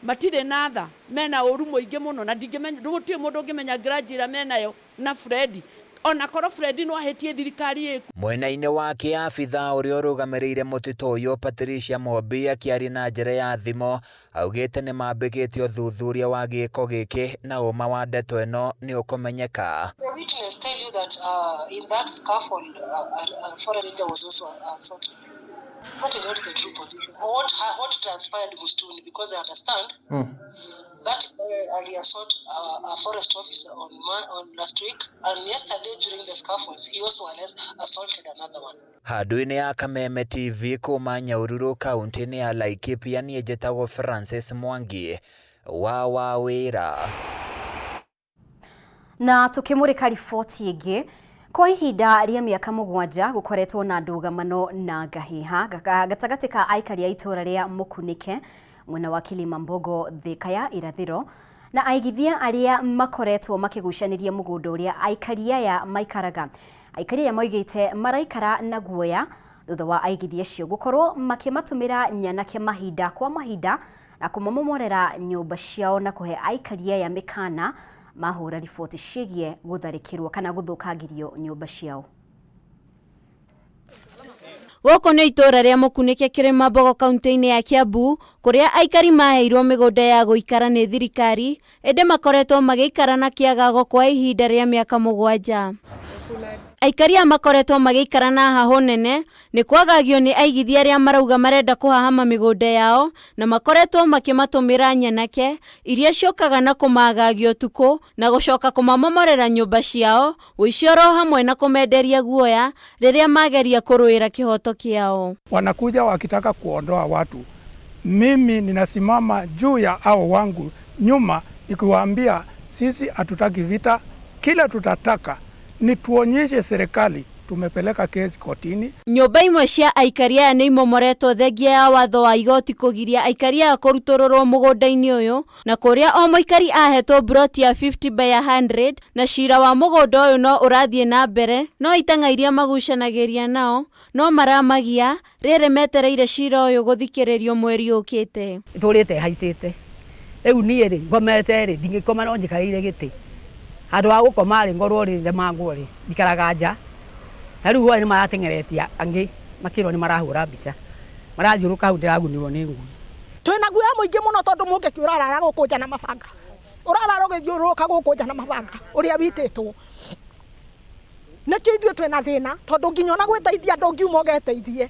Matirĩ na tha, mena ũru mũingĩ mũno na ndingĩmenya, gũtirĩ mũndũ ũngĩmenya grudge ĩrĩa menayo na Fred. Ona korwo Fred no ahĩtie thirikari ĩku. Mwena-inĩ wake abithaa ũrĩa ũrũgamĩrĩire mũtitũ ũyũ Patricia Mwambi akĩaria na njĩra ya thimũ augĩte nĩ mambĩkĩte ũthuthuria wa gĩko gĩkĩ na ũma wa ndeto ĩno nĩ ũkũmenyeka. The witness tell you that in that scaffold a foreign leader was also assaulted. That is not the true position. What transpired Mustuni, because I understand that I assault a forest officer on last week, and yesterday during the scaffolds he also assaulted another one. Handũ-inĩ ya Kameme TV kuma Nyahururu kaunti-inĩ ya Laikipia niĩ njĩtagwo Francis Mwangi wa Wawĩra. Na tukimurika riboti ĩngĩ, kwa ihinda rĩa mĩaka 7 gũkoretwo na ndũgamano na ngahiha gatagatĩ ka aikari a itũũra rĩa Mũkunĩke mwena wa Kilimambogo Thika ya irathĩro na aigithia arĩa makoretwo makĩgucanĩria mũgũnda ũrĩa aikari aya maikaraga. Aikari aya moigĩte maraikara na guoya thutha wa aigithia acio gũkorwo makĩmatũmĩra nyanake mahinda kwa mahinda na kũmamomorera nyũmba ciao na kũhe aikari aya mĩkana mahũra riboti ciĩgiĩ gũtharĩkĩrwo kana gũthũkangĩrio nyũmba ciao. Gũkũ nĩ itũũra rĩa Mũkunĩke Kĩrĩmambogo kaunti-inĩ ya Kiambu kũrĩa aikari maheirwo mĩgũnda ya gũikara nĩ thirikari ĩndĩ makoretwo magĩikara na kĩagago kwa ihinda rĩa mĩaka 7. Aikari aya makoretwo magĩikara na hahũ nene nĩ kwagagio nĩ aigithia arĩa marauga marenda kũhahama mĩgũnda yao na makoretwo makĩmatũmĩra nyanake iria ciũkaga na kũmagagia ũtukũ na gũcoka kũmamomorera nyũmba ciao, ũici oro hamwe na kũmenderia guoya rĩrĩa mageria kũrũĩra kĩhoto kĩao. Wanakuja wakitaka kuondoa watu, mimi ninasimama juu ya hao wangu nyuma nikiwaambia sisi hatutaki vita, kila tutataka ni tuonyeshe serikali tumepeleka kesi kotini. Nyũmba imwe cia aikari aya nĩ imomoretwo thengia ya watho wa igoti kũgiria aikari aya kũrutũrũrwo mũgũnda-inĩ ũyũ na kũrĩa o mũikari ahetwo broti ya 50 by 100 na cira wa mũgũnda ũyũ no ũrathiĩ na mbere no itang'a iria magucanagĩria nao no maramagia rĩrĩ metereire cira ũyũ gũthikĩrĩrio mweri ũkĩte. Tũrĩte haicĩte rĩu niĩ rĩ ngomete rĩ ndingĩkoma no njikarĩire gĩtĩ handũ ha gũkoma rĩ ngorwo rĩ ndemangwo rĩ njikaraga nja Na rĩu hwaĩ nĩ marateng'eretie angĩ makĩrwo nĩ marahũra mbica. Marathiũrũka hau ndĩragunirwo nĩ ngui. Twĩna guoya mũingĩ mũno tondũ mũngĩki ũrarara gũkũ nja na mabanga. Ũrarara ũgĩthiũrũrũka gũkũ nja na mabanga ũrĩa witĩtwo. Nĩkĩo ithuĩ twĩna thĩna tondũ nginya ona gwĩteithia ndũngiuma ũgeteithie.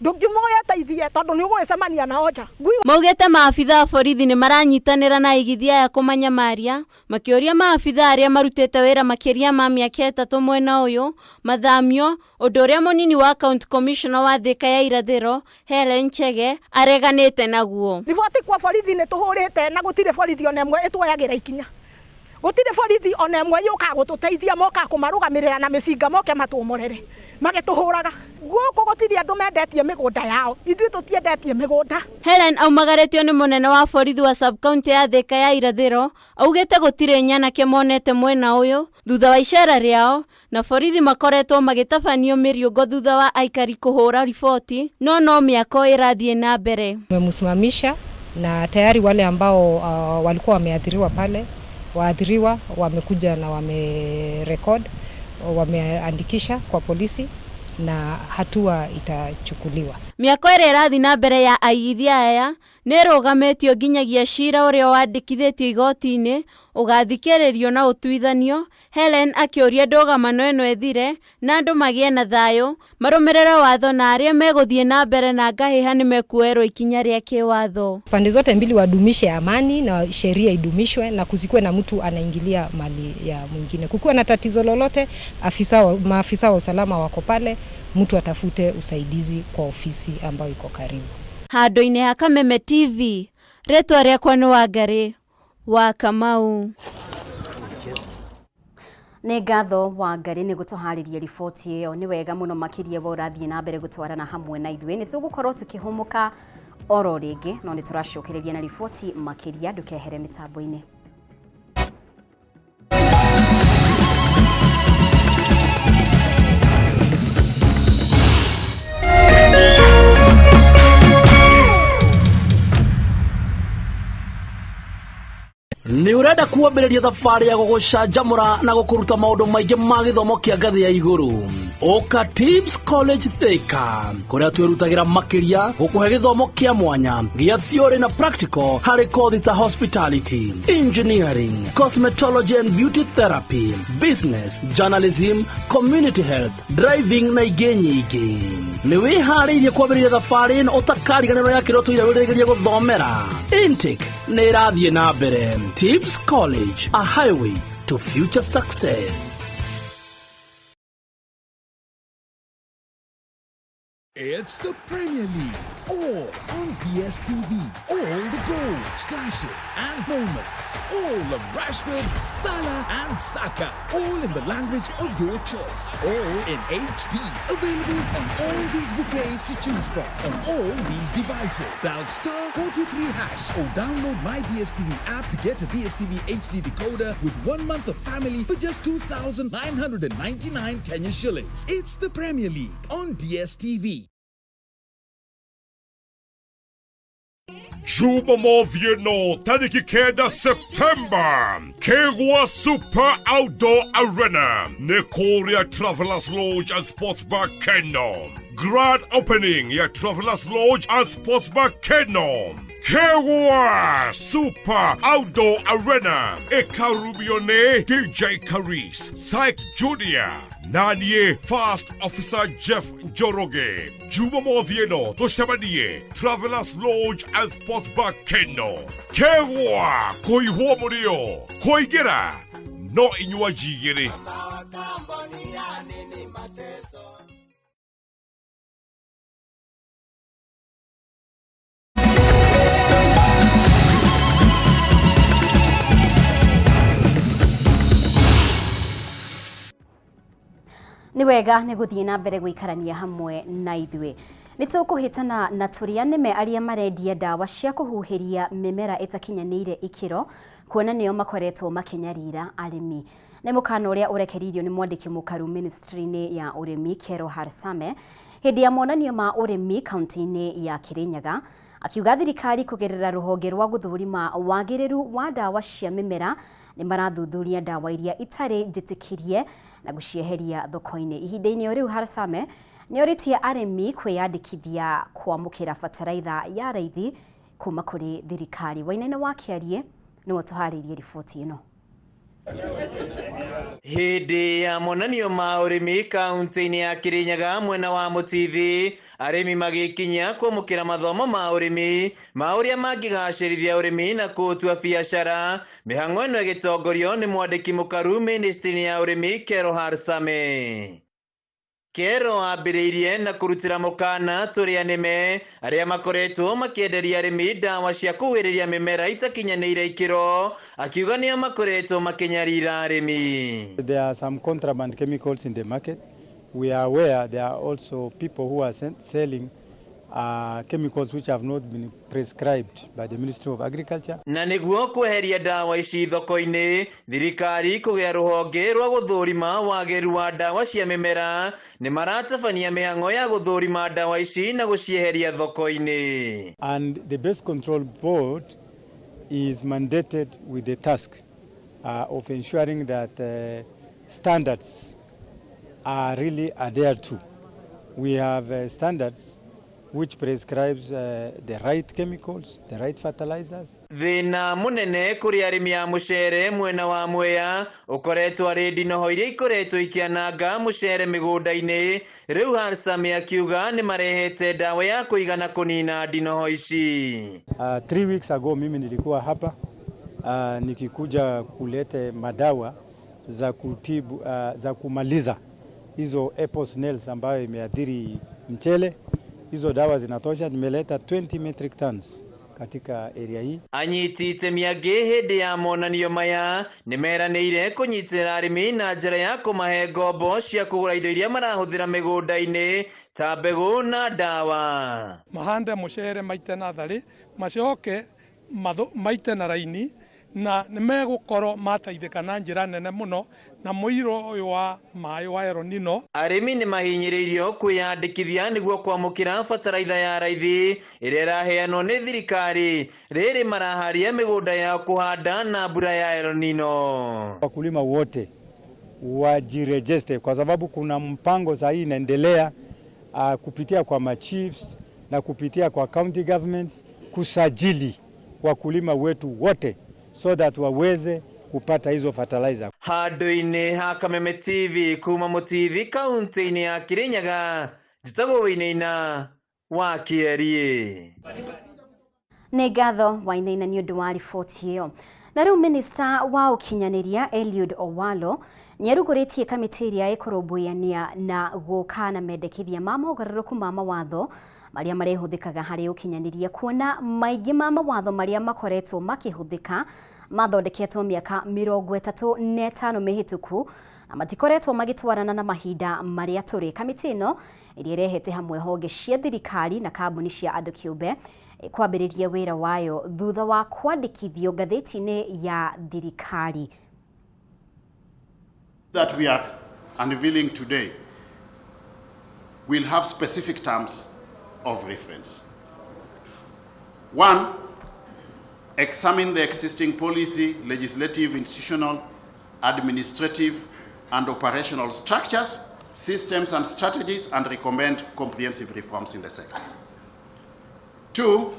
Ndũngiuma ũgeteithie tondũ nĩ ũgũgĩcemania nao nja. Maugĩte maabitha a borithi nĩ maranyitanĩra na aigithia aya kũmanyamaria, makĩũria maabitha arĩa marutĩte wĩra makĩria ma mĩaka 3 mwena ũyũ mathamio, ũndũ ũrĩa mũnini wa county commissioner wa Thika ya irathĩro Helen Chege areganĩte naguo. Riboti kwa borithi nĩ tũhũrĩte na gũtirĩ borithi ona ĩmwe ĩtuoyagĩra ikinya. Gũtirĩ borithi ona ĩmwe yũkaga gũtũteithia, mokaga kũmarũgamĩrĩra na mĩcinga moke matũmorere magĩtũhũraga. Gũkũ gũtirĩ andũ mendetie mĩgũnda yao, ithuĩ tũtiendetie mĩgũnda. Helen aumagaretio nĩ mũnene wa borithi wa sub-county ya Thika ya irathĩro, augĩte gũtirĩ nyanake monete mwena ũyũ thutha wa icera rĩao, na borithi makoretwo magĩtabanio mĩriũngo thutha wa aikari kũhũra riboti, no mĩako ĩrathiĩ na mbere. Tumemsimamisha na tayari wale ambao walikuwa wameathiriwa pale, waathiriwa wamekuja na wamerekod, wameandikisha kwa polisi na hatua itachukuliwa. Mĩako ĩrĩa ĩrathiĩ na mbere ya aigithia aya nĩ ĩrũgamĩtio nginyagia cira ũrĩa wandĩkithĩtio igoti-inĩ ũgathikĩrĩrio na ũtuithanio. Helen akĩũria ndũgamano ĩno ĩthire na andũ magĩe na thayũ, marũmĩrĩre watho na arĩa megũthiĩ na mbere na ngahĩha nĩmekuoerwo ikinya rĩa kĩwatho. Pande zote mbili wadumishe amani na sheria idumishwe na kusikuwe na mtu anaingilia mali ya mwingine. Kukiwa na tatizo lolote, maafisa wa usalama wako pale, mtu atafute usaidizi kwa ofisi ambayo iko karibu. Handũ-inĩ ha Kameme TV, rĩtwa rĩakwa nĩ Wangari wa Kamau. Nĩ ngatho Wangari nĩ gũtũharĩria riboti ĩyo. Nĩ wega mũno makĩria we ũrathiĩ na mbere gũtwarana hamwe na ithuĩ. Nĩ tũgũkorwo tũkĩhũmũka oro rĩngĩ, no nĩ tũracokereria na riboti makĩria, ndũkehere mĩtambo-inĩ. Nĩ ũrenda kuambĩrĩria thabarĩ ya gũgũcanjamũra na gũkũruta maũndũ maingĩ ma gĩthomo kĩa ngathĩ ya igũrũ. Ũka Tips College Thika, kũrĩa twĩrutagĩra makĩria gũkũhe gĩthomo kĩa mwanya gĩa theory na practical harĩ kothi ta hospitality, engineering, cosmetology and beauty therapy, business, journalism, community health, driving na ingĩ nyingĩ. Nĩ wĩharĩirie kwambĩrĩria thabarĩ ĩno ũtakariganĩrwo ya kĩroto iria wĩrĩgĩrĩrie gũthomera. Intake nĩ ĩrathiĩ na mbere. Tips College, a highway to future success. It's the Premier League, all on DSTV. All the goals, clashes and moments. All of Rashford, Salah and Saka. All in the language of your choice. All in HD. Available on all these bouquets to choose from. On all these devices. Dial *423# or download my DSTV app to get a DSTV HD decoder with 1 month of family for just 2,999 Kenya shillings. It's the Premier League on DSTV. Jumamothi ĩno tarĩki 9 Septemba, Kegwa Super Outdoor Arena nĩ kũrĩa Travelers Lodge and Sports Bar Keno. Grand opening ya Travelers Lodge and Sports Bar Keno. Kegwa Super Outdoor Arena ĩkarumio nĩ DJ Karis, Syke Junior, nanie First Officer Jeff Njoroge. Jumamothi ĩno tũcemanie Travelers Lodge and Sports Bar Keno. Kegwa kũihwo mũrĩo, kũingĩra no inywaji igĩrĩ. Nĩ wega nĩ gũthiĩ na mbere gũikarania hamwe na ithuĩ. Nĩ tũkũhĩtana na tũrĩa nĩme arĩa marendia ndawa cia kũhuhĩria mĩmera ĩtakinyanĩire ikĩro, kuona nĩo makoretwo makĩnyarira arĩmi. Nĩ mũkana ũrĩa ũrekereirio nĩ mwandĩki mũkaru ministry-inĩ ya ũrĩmi Kero Harsame hĩndĩ ya monanio ma ũrĩmi kaunti-inĩ ya Kirinyaga, akiuga thirikari kũgerera rũhonge rwa gũthũrima wagĩrĩru wa ndawa cia mĩmera nĩ marathuthuria ndawa iria itarĩ njĩtĩkĩrie Na gũcieheria thoko-inĩ. Ihinda-inĩ o rĩu Harsame nĩ orĩtie arĩmi kwĩyandĩkithia kwamũkĩra bataraitha ya raithi kuma kũrĩ thirikari. Wainaina wa Kĩarie nĩwe ũtũharĩirie riboti ĩno. Hĩndĩ ya monanio ma ũrĩmi kaunti-inĩ ya Kirinyaga mwena wa Mũtithi, arĩmi magĩkinya kwamũkĩra mathomo ma ũrĩmi ma ũrĩa mangĩgacĩrithia ũrĩmi na kũũtua biacara. Mĩhang'o ĩno ĩgĩtongorio nĩ mwandĩki mũkaru ministry-inĩ ya ũrĩmi Kero Harsame. Kero ambĩrĩirie na kũrutĩra mũkana tũrĩa nĩme arĩa makoretwo makĩenderia arĩmi ndawa cia kũhuhĩrĩria mĩmera itakinyanĩire ikĩro, akiuga nĩo makoretwo makĩnyarira arĩmi. There are some contraband chemicals in the market. We are aware there are also people who are selling chemicals which have not been prescribed by the Ministry of Agriculture. Na nĩguo kweheria ndawa ici thoko-inĩ, thirikari kũgĩa rũhonge rwa gũthũrima wagĩrĩru wa ndawa cia mĩmera nĩ maratabania mĩhang'o ya gũthũrima ndawa ici na gũcieheria thoko-inĩ. And the Pest Control Board is mandated with the task of ensuring that standards are really adhered to. We have standards which prescribes the right chemicals, the right fertilizers. Thĩna mũnene kũrĩ arĩmi a mũcere mwena wa Mwea ũkoretwo arĩ ndinoho iria ikoretwo ikĩananga mũcere mĩgũnda-inĩ. Rĩu Harsame akiuga nĩ marehete ndawa ya kũigana kũnina ndinoho ici. 3 weeks ago mimi nilikuwa hapa nikikuja kulete madawa za kutibu za kumaliza hizo apple snails ambayo imeathiri mchele. Hizo dawa zinatosha, nimeleta 20 metric tons katika area hii. Anyiti itemi angĩ hĩndĩ ya monanio maya nĩ meranĩire kũnyitĩrĩra arĩmi na njĩra ya kũmahe ngombo cia kũgũra indo iria marahũthĩra mĩgũnda-inĩ ta mbegũ na ndawa. Mahande mucere maite natharĩ, macoke maite na raini, na nĩ megũkorwo mateithĩka na njĩra nene mũno na mũiyũro ũyũ wa maĩ wa El Nino. Arĩmi nĩ mahinyĩrĩirio kwĩyandĩkithia nĩguo kwamũkĩra bataraitha ya raithi ĩrĩa ĩraheanwo nĩ thirikari rĩrĩ maraharia mĩgũnda yao kũhanda na mbura ya El Nino. Wakulima wote wajirejeste kwa sababu kuna mpango sahii inaendelea kupitia kwa machiefs na kupitia kwa county governments kusajili wakulima wetu wote so that waweze kupata hizo fertilizer. Handũ-inĩ ha Kameme TV kuma Mũtithi kaunti-inĩ ya Kirinyaga, njĩtagwo Wainaina wa Kĩeriĩ. Nĩ ngatho Wainaina nĩ ũndũ wa riboti ĩyo. Na rĩu minista wa ũkinyanĩria Eliud Owalo nĩarugũrĩtie kamĩtĩ ĩrĩa ĩkũrũmbũyania na gũka na mendekithia ma mogarũrũku ma mawatho marĩa marĩhũthĩkaga harĩ ũkinyanĩria, kuona maingĩ ma mawatho marĩa makoretwo makĩhũthĩka mathondeketwo mĩaka 35 mĩhĩtũku na matikoretwo magĩtwarana na mahinda marĩa tũrĩ. Kamĩtĩ ĩno ĩrĩa ĩrehete hamwe honge cia thirikari na kambuni cia andũ kĩũmbe kwambĩrĩria wĩra wayo thutha wa kwandĩkithio ngathĩti-inĩ ya thirikari. That we are unveiling today will have specific terms of reference. One, examine the existing policy, legislative, institutional, administrative, and operational structures, systems, and strategies, and recommend comprehensive reforms in the sector. Two,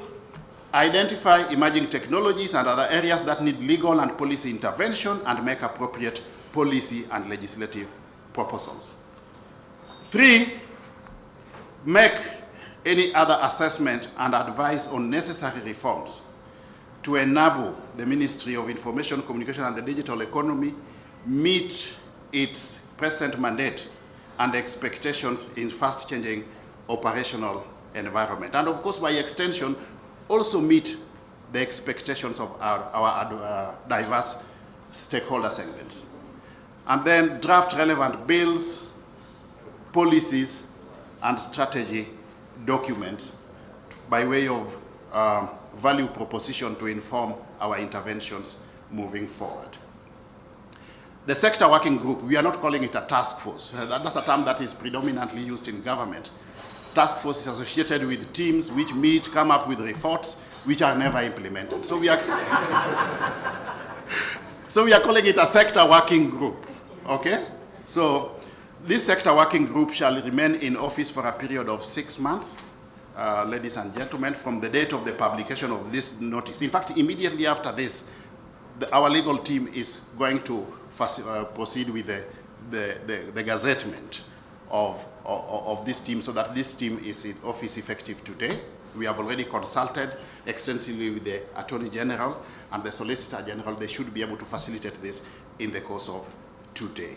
identify emerging technologies and other areas that need legal and policy intervention and make appropriate policy and legislative proposals. Three, make any other assessment and advice on necessary reforms to enable the Ministry of Information, Communication and the Digital Economy meet its present mandate and expectations in fast-changing operational environment. And of course, by extension, also meet the expectations of our diverse stakeholder segments. And then draft relevant bills, policies, and strategy documents by way of value proposition to inform our interventions moving forward. The sector working group, we are not calling it a task force. That's a term that is predominantly used in government. Task force is associated with teams which meet, come up with reports which are never implemented. So we are calling it a sector working group, okay? So this sector working group shall remain in office for a period of 6 months, ladies and gentlemen, from the date of the publication of this notice. In fact, immediately after this, our legal team is going to proceed with the gazettement of this team, so that this team is in office effective today. We have already consulted extensively with the Attorney General and the Solicitor General. They should be able to facilitate this in the course of today.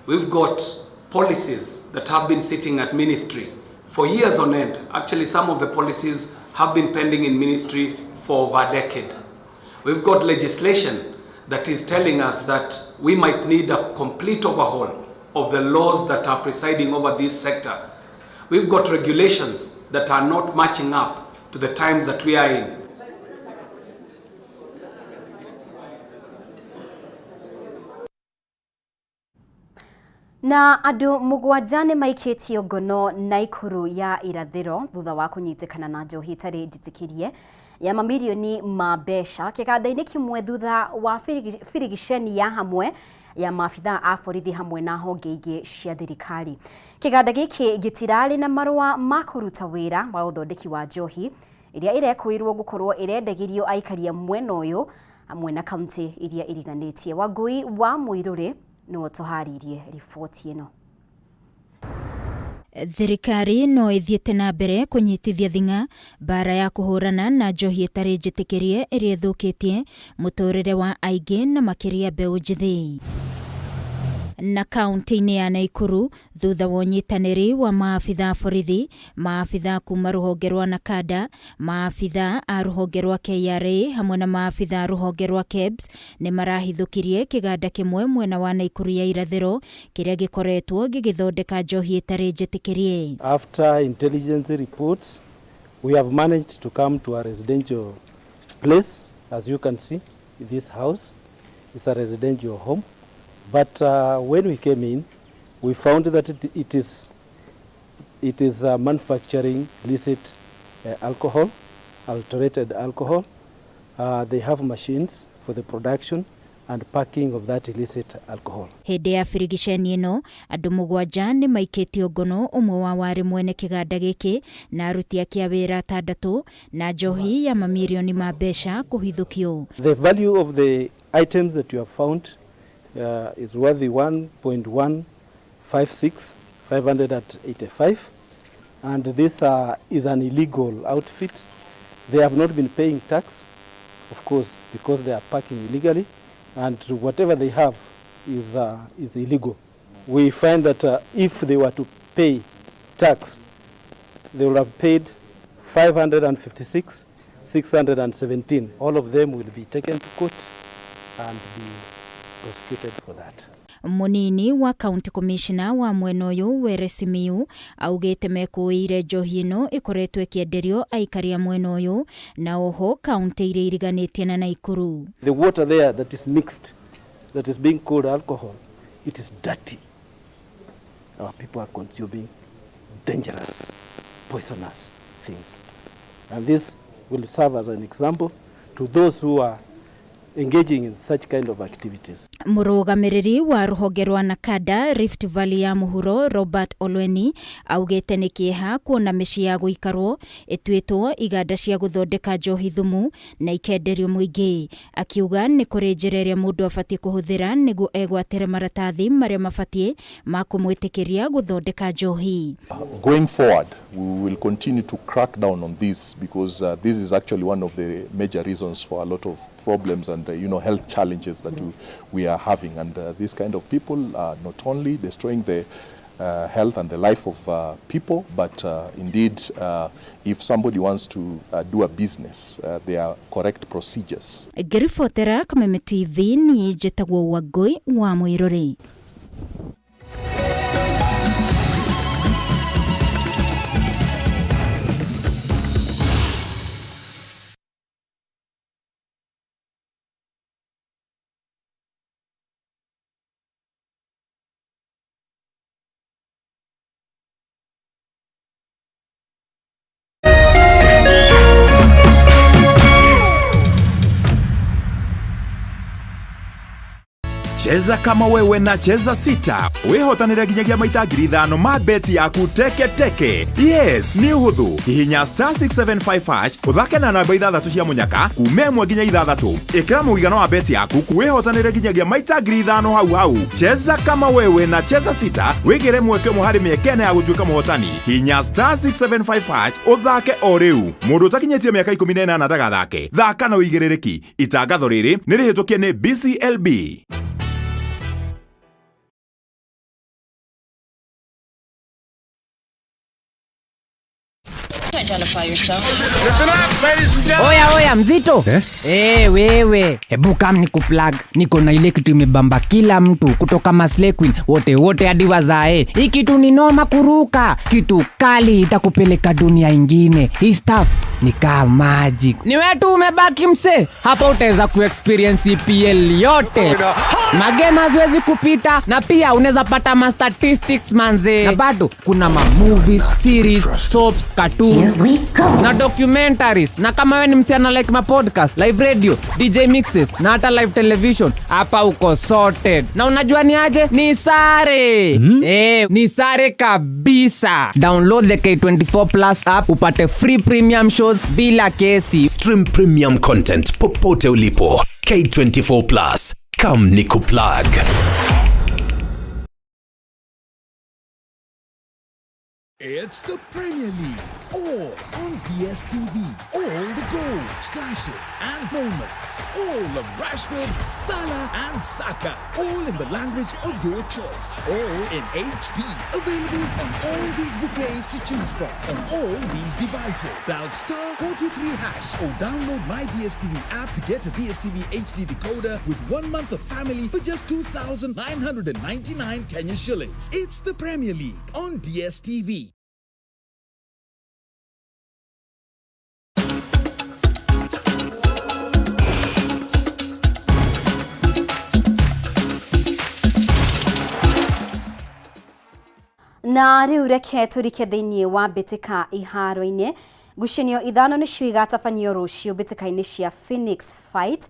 We've got policies that have been sitting at ministry for years on end. Actually, some of the policies have been pending in ministry for over a decade. We've got legislation that is telling us that we might need a complete overhaul of the laws that are presiding over this sector. We've got regulations that are not matching up to the times that we are in. Na andu mugwanja ni maikitio ngono Naikuru ya irathiro thutha wa kunyitikana na njohi itari njitikirie ya mamirioni ma mbeca kiganda-ini kimwe thutha wa birigiceni ya hamwe ya maabithaa a borithi hamwe na honge ingĩ cia thirikari. Kiganda giki gitirari na marũa ma kũruta wĩra wa ũthondeki wa njohi iria irekũirwo gũkorwo ĩrendagĩrio aikari a mwena ũyũ hamwe na kaunti iria iriganĩtie. Wangui wa Mũirũrĩ nĩwe tũharĩirie riboti ĩno. Thirikari no ithiĩte na mbere kũnyitithia thing'a mbara ya kũhũrana na njohi ĩtarĩ njĩtĩkĩrie ĩrĩa ĩthũkĩtie mũtũrĩre wa aingĩ na makĩria mbeũ njĩthĩ. Na kaunti-inĩ ya Naikuru thutha wa ũnyitanĩri wa maabithaa borithi, maabithaa kuma rũhonge rwa Nakada, maabithaa a rũhonge rwa KRA hamwe na maabithaa a rũhonge rwa KEBS nĩ marahithũkirie kĩganda kĩmwe mwena wa Naikuru ya irathĩro kĩrĩa gĩkoretwo gĩgĩthondeka njohi ĩtarĩ njĩtĩkĩrie. After intelligence reports, we have managed to come to a residential place. As you can see, this house is a residential home. But when we came in, we found that it is manufacturing illicit alcohol, adulterated alcohol. They have machines for the production and packing of that illicit alcohol. Hĩndĩ ya birigiceni ĩno andũ mũgwanja nĩ maikĩtio ngono, ũmwe wa warĩ mwene kĩganda gĩkĩ na aruti ake a wĩra atandatũ, na njohi ya mamirioni ma mbeca kũhithũkio. The value of the items that you have found is worth 1.156,585, and this is an illegal outfit. They have not been paying tax, of course, because they are parking illegally, and whatever they have is illegal. We find that if they were to pay tax, they would have paid 556,617. All of them will be taken to court and be prosecuted for that. Munini wa county commissioner wa mwena ũyũ Were Simiyu augĩte mekũĩire njohi ĩno ĩkoretwo ĩkĩenderio aikari a mwena ũyũ na oho kaunti iria iriganĩtie na Naikuru. The water there that is mixed, that is being called alcohol, it is dirty. Our people are consuming dangerous, poisonous things. And this will serve as an example to those who are engaging in such kind of activities. Mũrũgamĩrĩri wa rũhonge rwa Nakada Rift Valley ya mũhuro Robert Olweni augĩte nĩ kĩeha kuona mĩciĩ ya gũikarwo ĩtuĩtwo iganda cia gũthondeka njohi thumu na ikenderio mũingĩ. Akiuga nĩ kũrĩ njĩra ĩrĩa mũndũ abatiĩ kũhũthĩra nĩguo egwatĩre maratathi marĩa mabatiĩ ma kũmwĩtĩkĩria gũthondeka njohi. Going forward, we will continue to crack down on this because this is actually one of the major reasons for a lot of problems and health challenges that we are having. And these kind of people are not only destroying the health and the life of people, but indeed, if somebody wants to do a business, there are correct procedures. Ngĩribotera Kameme TV niĩ njĩtagwo Wangũi wa Mũirũrĩ. Cheza kama wewe na Cheza Sita wĩhotanĩre nginyagia maita 5,000 ma beti yaku teke teke. Yes, nĩ ũhũthũ. Hihinya star 675 hash ũthake na namba 6 cia mũnyaka kuma 1 nginya 6. Ĩkĩra mũigana wa beti yaku wĩhotanĩre nginyagia maita 5,000 hau hau. Cheza kama wewe na Cheza Sita wĩgĩre mweke ũmwe harĩ mĩeke ĩna ya gũtuĩka mũhotani. Hihinya star 675 hash ũthake o rĩu. Mũndũ ũtakinyĩtie mĩaka 18 ndagathake. Thaka na ũigĩrĩrĩki. Itangatho rĩrĩ nĩ rĩhĩtũkie nĩ BCLB. Identify yourself. Oya oya mzito eh? Hey, wewe hebu kam ni kuplug, niko na ile kitu imebamba kila mtu kutoka Maslay Queen wote wote hadi wazae. Hii kitu ni noma kuruka, kitu kali itakupeleka dunia ingine. Hii stuff ni kama magic. Ni wewe tu umebaki mse, hapa utaweza kuexperience EPL yote. Magame haziwezi kupita na pia unaweza pata ma statistics manze. Na bado kuna ma movies, series, soaps, cartoons na documentaries. Na kama wewe ni msichana like ma podcast, live radio, DJ mixes na hata live television, hapa uko sorted. Na unajua ni aje? Ni sare. Ni sare kabisa. Download the K24 Plus app upate free premium shows bila kesi. Stream premium content popote ulipo. K24 Plus. Come nikuplug. It's the Premier League, all on DSTV. All the goals, clashes and moments. All of Rashford, Salah and Saka. All in the language of your choice. All in HD. Available on all these bouquets to choose from. On all these devices. Dial star 423 hash or download my DSTV app to get a DSTV HD decoder with 1 month of family for just 2,999 Kenya shillings. It's the Premier League on DSTV. Na rĩu reke tũrike thĩinĩ wa mbĩtĩka iharo-inĩ. Ngucanio 5 nĩcio igatabanio rũciũ mbĩtĩka-inĩ cia Phoenix Fight.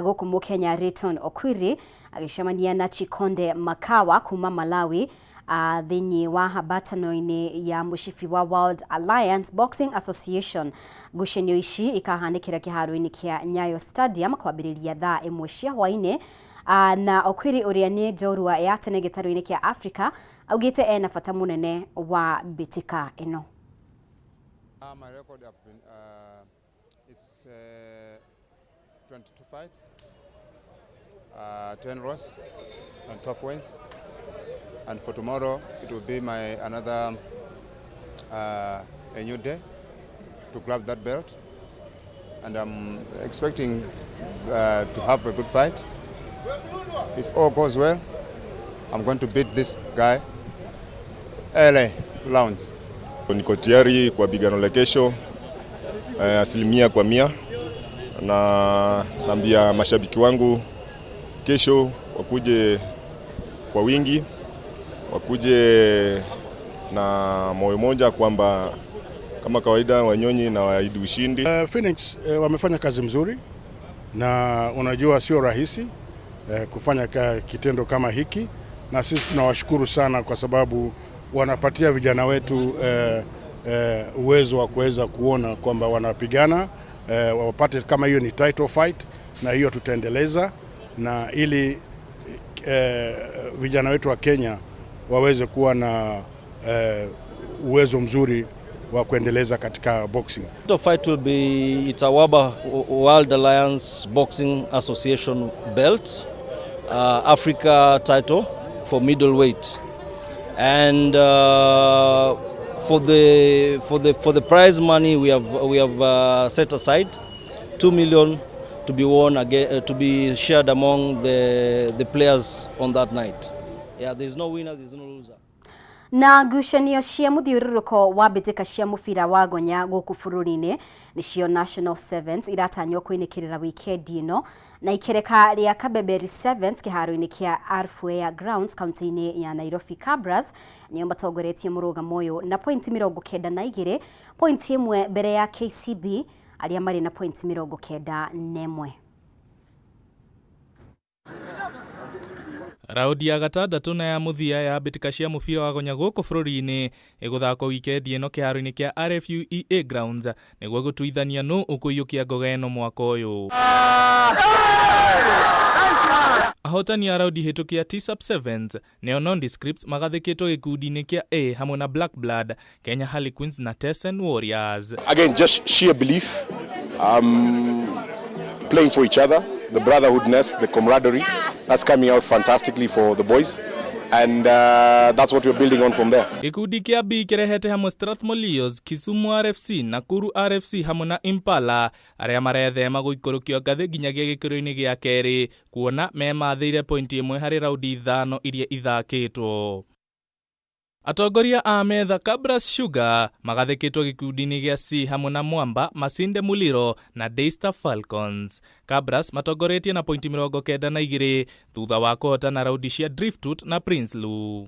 Gũkũ Mũkenya Rayton Okwiri agĩcemania na Chikonde Makawa kuma Malawi thĩinĩ wa hambatano-inĩ ya mũcibi wa World Alliance Boxing Association. Ngucanio ici ikahanĩkĩra kĩharo-inĩ kĩa Nyayo Stadium kwambĩrĩria thaa 1 cia hwaĩ-inĩ. Na Okwiri ũrĩa nĩ njorua ya tene gĩtarũ-inĩ kĩa Africa augĩte ena bata mũnene wa mbĩtĩka ĩno. My record have been it's 22 fights, 10 draws and 12 wins. And for tomorrow it will be my another a new day to grab that belt. And I'm expecting to have a good fight. If all goes well, I'm going to beat this guy early rounds. Niko tayari kwa pigano la kesho 100%, na naambia mashabiki wangu kesho wakuje kwa wingi, wakuje na moyo moja kwamba kama kawaida Wanyonyi na waahidi ushindi. Phoenix wamefanya kazi mzuri, na unajua sio rahisi kufanya kitendo kama hiki, na sisi tunawashukuru sana kwa sababu wanapatia vijana wetu uwezo wa kuweza kuona kwamba wanapigana, wapate kama hiyo ni title fight, na hiyo tutaendeleza, na ili vijana wetu wa Kenya waweze kuwa na uwezo mzuri wa kuendeleza katika boxing. The fight will be it's a WABA World Alliance Boxing Association belt, Africa title for middleweight. And for the prize money we have set aside 2 million to be won again, to be shared among the players on that night. Yeah, there's no winner, there's no loser. Na ngucanio cia muthiũrũrũko wa mbĩtĩka cia mũbira wa gonya gũkũ bũrũri-inĩ nĩcio National Sevens iratanywo kwĩnĩkĩrĩra wikendi ĩno na ikereka rĩa Kabeberi Sevens kĩharo-inĩ kĩa Arfuea Grounds kaunti-inĩ ya Nairobi. Cabras nĩo matongoretie mũrũgamo ũyũ na pointi 92, pointi 1 mbere ya KCB arĩa marĩ na pointi 91. Raundi ya gatandatũ na ya mũthia ya mbĩtĩka cia mũbira wa gonya gũkũ bũrũri-inĩ ĩgũthakwo wikendi ĩno kĩharo-inĩ kĩa RFUEA Grounds nĩguo gũtuithania nũ ũkũiyũkia ngoga ĩno mwaka ũyũ. Ahotani a raundi hĩtũki ya Tisap Sevens nĩo Nondescripts magathĩkĩtwo gĩkundi-inĩ kĩa A hamwe na Black Blood, Kenya Harlequins na Tessen Warriors. Again, just sheer belief, playing for each other, the brotherhoodness, the camaraderie, that's coming out fantastically for the boys. And that's what we're building on from there. Gĩkundi kĩa B kĩrehete hamwe Strathmore Leos, Kisumu RFC, Nakuru RFC hamwe na Impala arĩa marethema gũikũrũkio ngathĩ nginyagia gĩkĩro-inĩ gĩa kerĩ kuona memathĩire pointi ĩmwe harĩ raundi ithano iria ithakĩtwo. Atongoria a metha Kabras Sugar magathĩkĩtwo gĩkundi-inĩ gĩa C hamwe na Mwamba, Masinde Muliro na Daystar Falcons. Kabras matongoretie na pointi 92 thutha wa kũhotana raundi cia Driftwood na Prinsloo.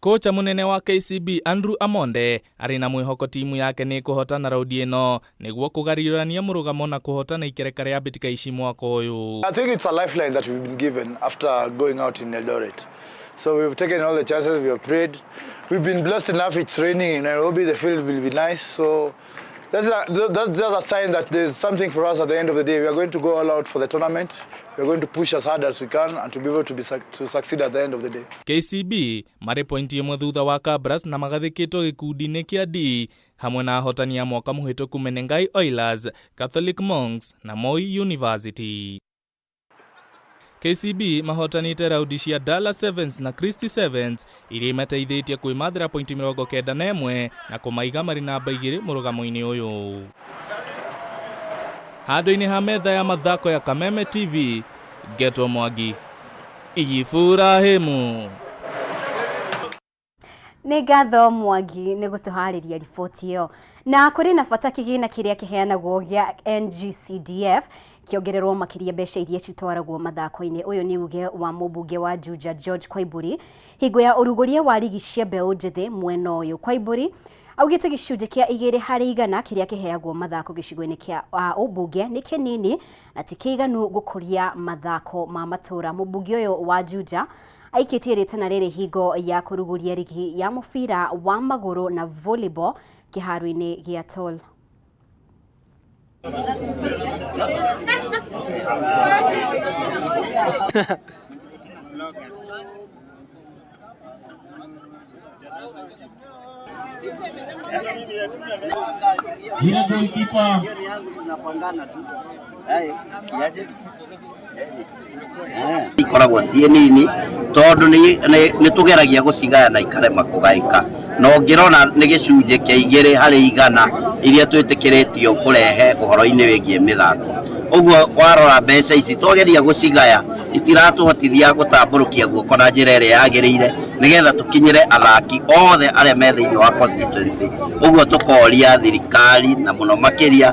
Kocha munene wa KCB Andrew Amonde arĩ na mwĩhoko timu yake nĩ ĩkũhotana raundi ĩno nĩguo kũgariũrania mũrũgamo na kũhotana ikereka rĩa mbĩtĩka ici mwaka ũyũ. I think it's a lifeline that we've been given after going out in Eldoret. So we've taken all the chances, we have prayed. We've been blessed enough, it's raining in Nairobi, the field will be nice. So that's just a sign that there's something for us at the end of the day. We are going to go all out for the tournament. We are going to push as hard as we can and to be able to succeed at the end of the day. KCB marĩ pointi ĩmwe thutha wa Kabras na magathĩkĩtwo gĩkundi-inĩ kĩa D hamwe na ahotani a mwaka mũhĩtũku Menengai Oilers, Catholic Monks na Moi University. KCB mahotanĩte raundi cia Dallas Sevens na Christie Sevens iria imateithĩtie kwĩmathĩra pointi 91 na kũmaiga marĩ namba 2 mũrũgamo-inĩ ũyũ. Handũ-inĩ ha metha ya mathako ya Kameme TV, Geto Mwangi, Iburahimu. Nĩ ngatho Mwangi nĩ gũtũharĩria riboti ĩyo. Na kũrĩ na bata kĩgĩna kĩrĩa kĩheanagwo gĩa NGCDF kĩongererwo makĩria mbeca iria citwaragwo mathako-inĩ. Ũyũ nĩ uge wa mũmbunge wa Juja George Koimburi hingo ya ũrugũria wa rigi cia mbeũ njĩthĩ mwena ũyũ. Koimburi augĩte gĩcunjĩ kĩa 2% kĩrĩa kĩheagwo mathako gĩcigo-inĩ kĩa ũmbunge nĩ kĩnini na ti kĩiganu gũkũria mathako ma matũra. Mũmbunge ũyũ wa Juja aikĩtie rĩtana rĩrĩ hingo ya kũrugũria rigi ya mũbira wa magũrũ na volleyball kĩharo-inĩ gĩa Tol. Yule goalkeeper ikoragwo ciĩ nini tondu nĩ tũgeragia gũcigayana ikarema kũgaĩka na ũngĩrora nĩ gĩcunjĩ kĩa 2% iria twĩtĩkĩrĩtio kũrehe ũhoro-inĩ wĩgiĩ mĩthako. Ũguo warora mbeca ici twageria gũcigaya itiratũhotithia gũtambũrũkia guoko na njĩra ĩrĩa yagĩrĩire nĩgetha tũkinyĩre athaki othe arĩa me thĩinĩ wa constituency. Ũguo tũkoria thirikari na mũno makĩria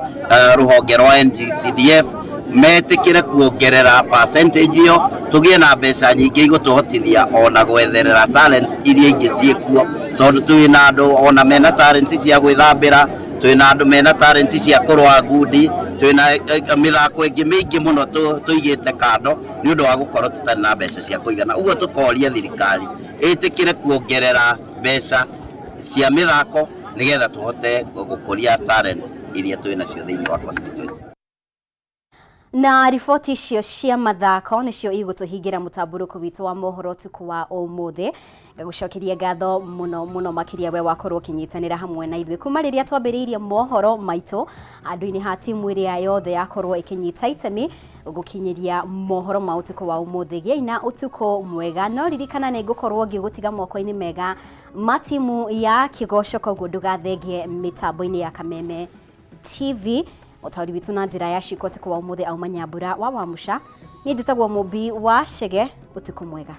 rũhonge rwa NGCDF metĩkĩre kuongerera percentage ĩyo tũgĩe na mbeca nyingĩ igũtũhotithia ona gwetherera talent iria ingĩ ciĩkuo tondũ twĩna andũ ona mena talent cia gwĩthambĩra, twĩna andũ mena talent cia kũrũa ngundi, twĩna mĩthako ĩngĩ mĩingĩ mũno tũigĩte kando nĩ ũndũ wa gũkorwo tũtarĩ na mbeca cia kũigana. Ũguo tũkoria thirikari ĩtĩkĩre kuongerera mbeca cia mĩthako nĩgetha tũhote gũkũria talent iria twĩnacio thĩinĩ wa constituency. Na riboti icio cia mathako nĩcio igũtũhingĩra mũtambũrũko witũ wa mohoro ũtukũ wa ũmũthĩ. Ngagũcokeria ngatho mũno mũno makĩria we wakorwo ũkĩnyitanĩra hamwe na ithuĩ kuma rĩrĩa twambĩrĩirie mohoro maitũ andũ-inĩ ha timu ĩrĩa yothe yakorwo ĩkĩnyita itemi gũkinyĩria mohoro ma ũtukũ wa ũmũthĩ. Gĩai na ũtukũ mwega, no ririkana nĩ ngũkorwo ngĩgũtiga moko-inĩ mega ma timu ya Kĩgoco, koguo ndũgathengie mĩtambo-inĩ ya Kameme TV. Ũtaũri witũ na njĩra ya ciko ũtukũ wa ũmũthĩ auma Nyambura wa Wamuca. Niĩ njĩtagwo Mũmbi wa Chege, ũtukũ mwega.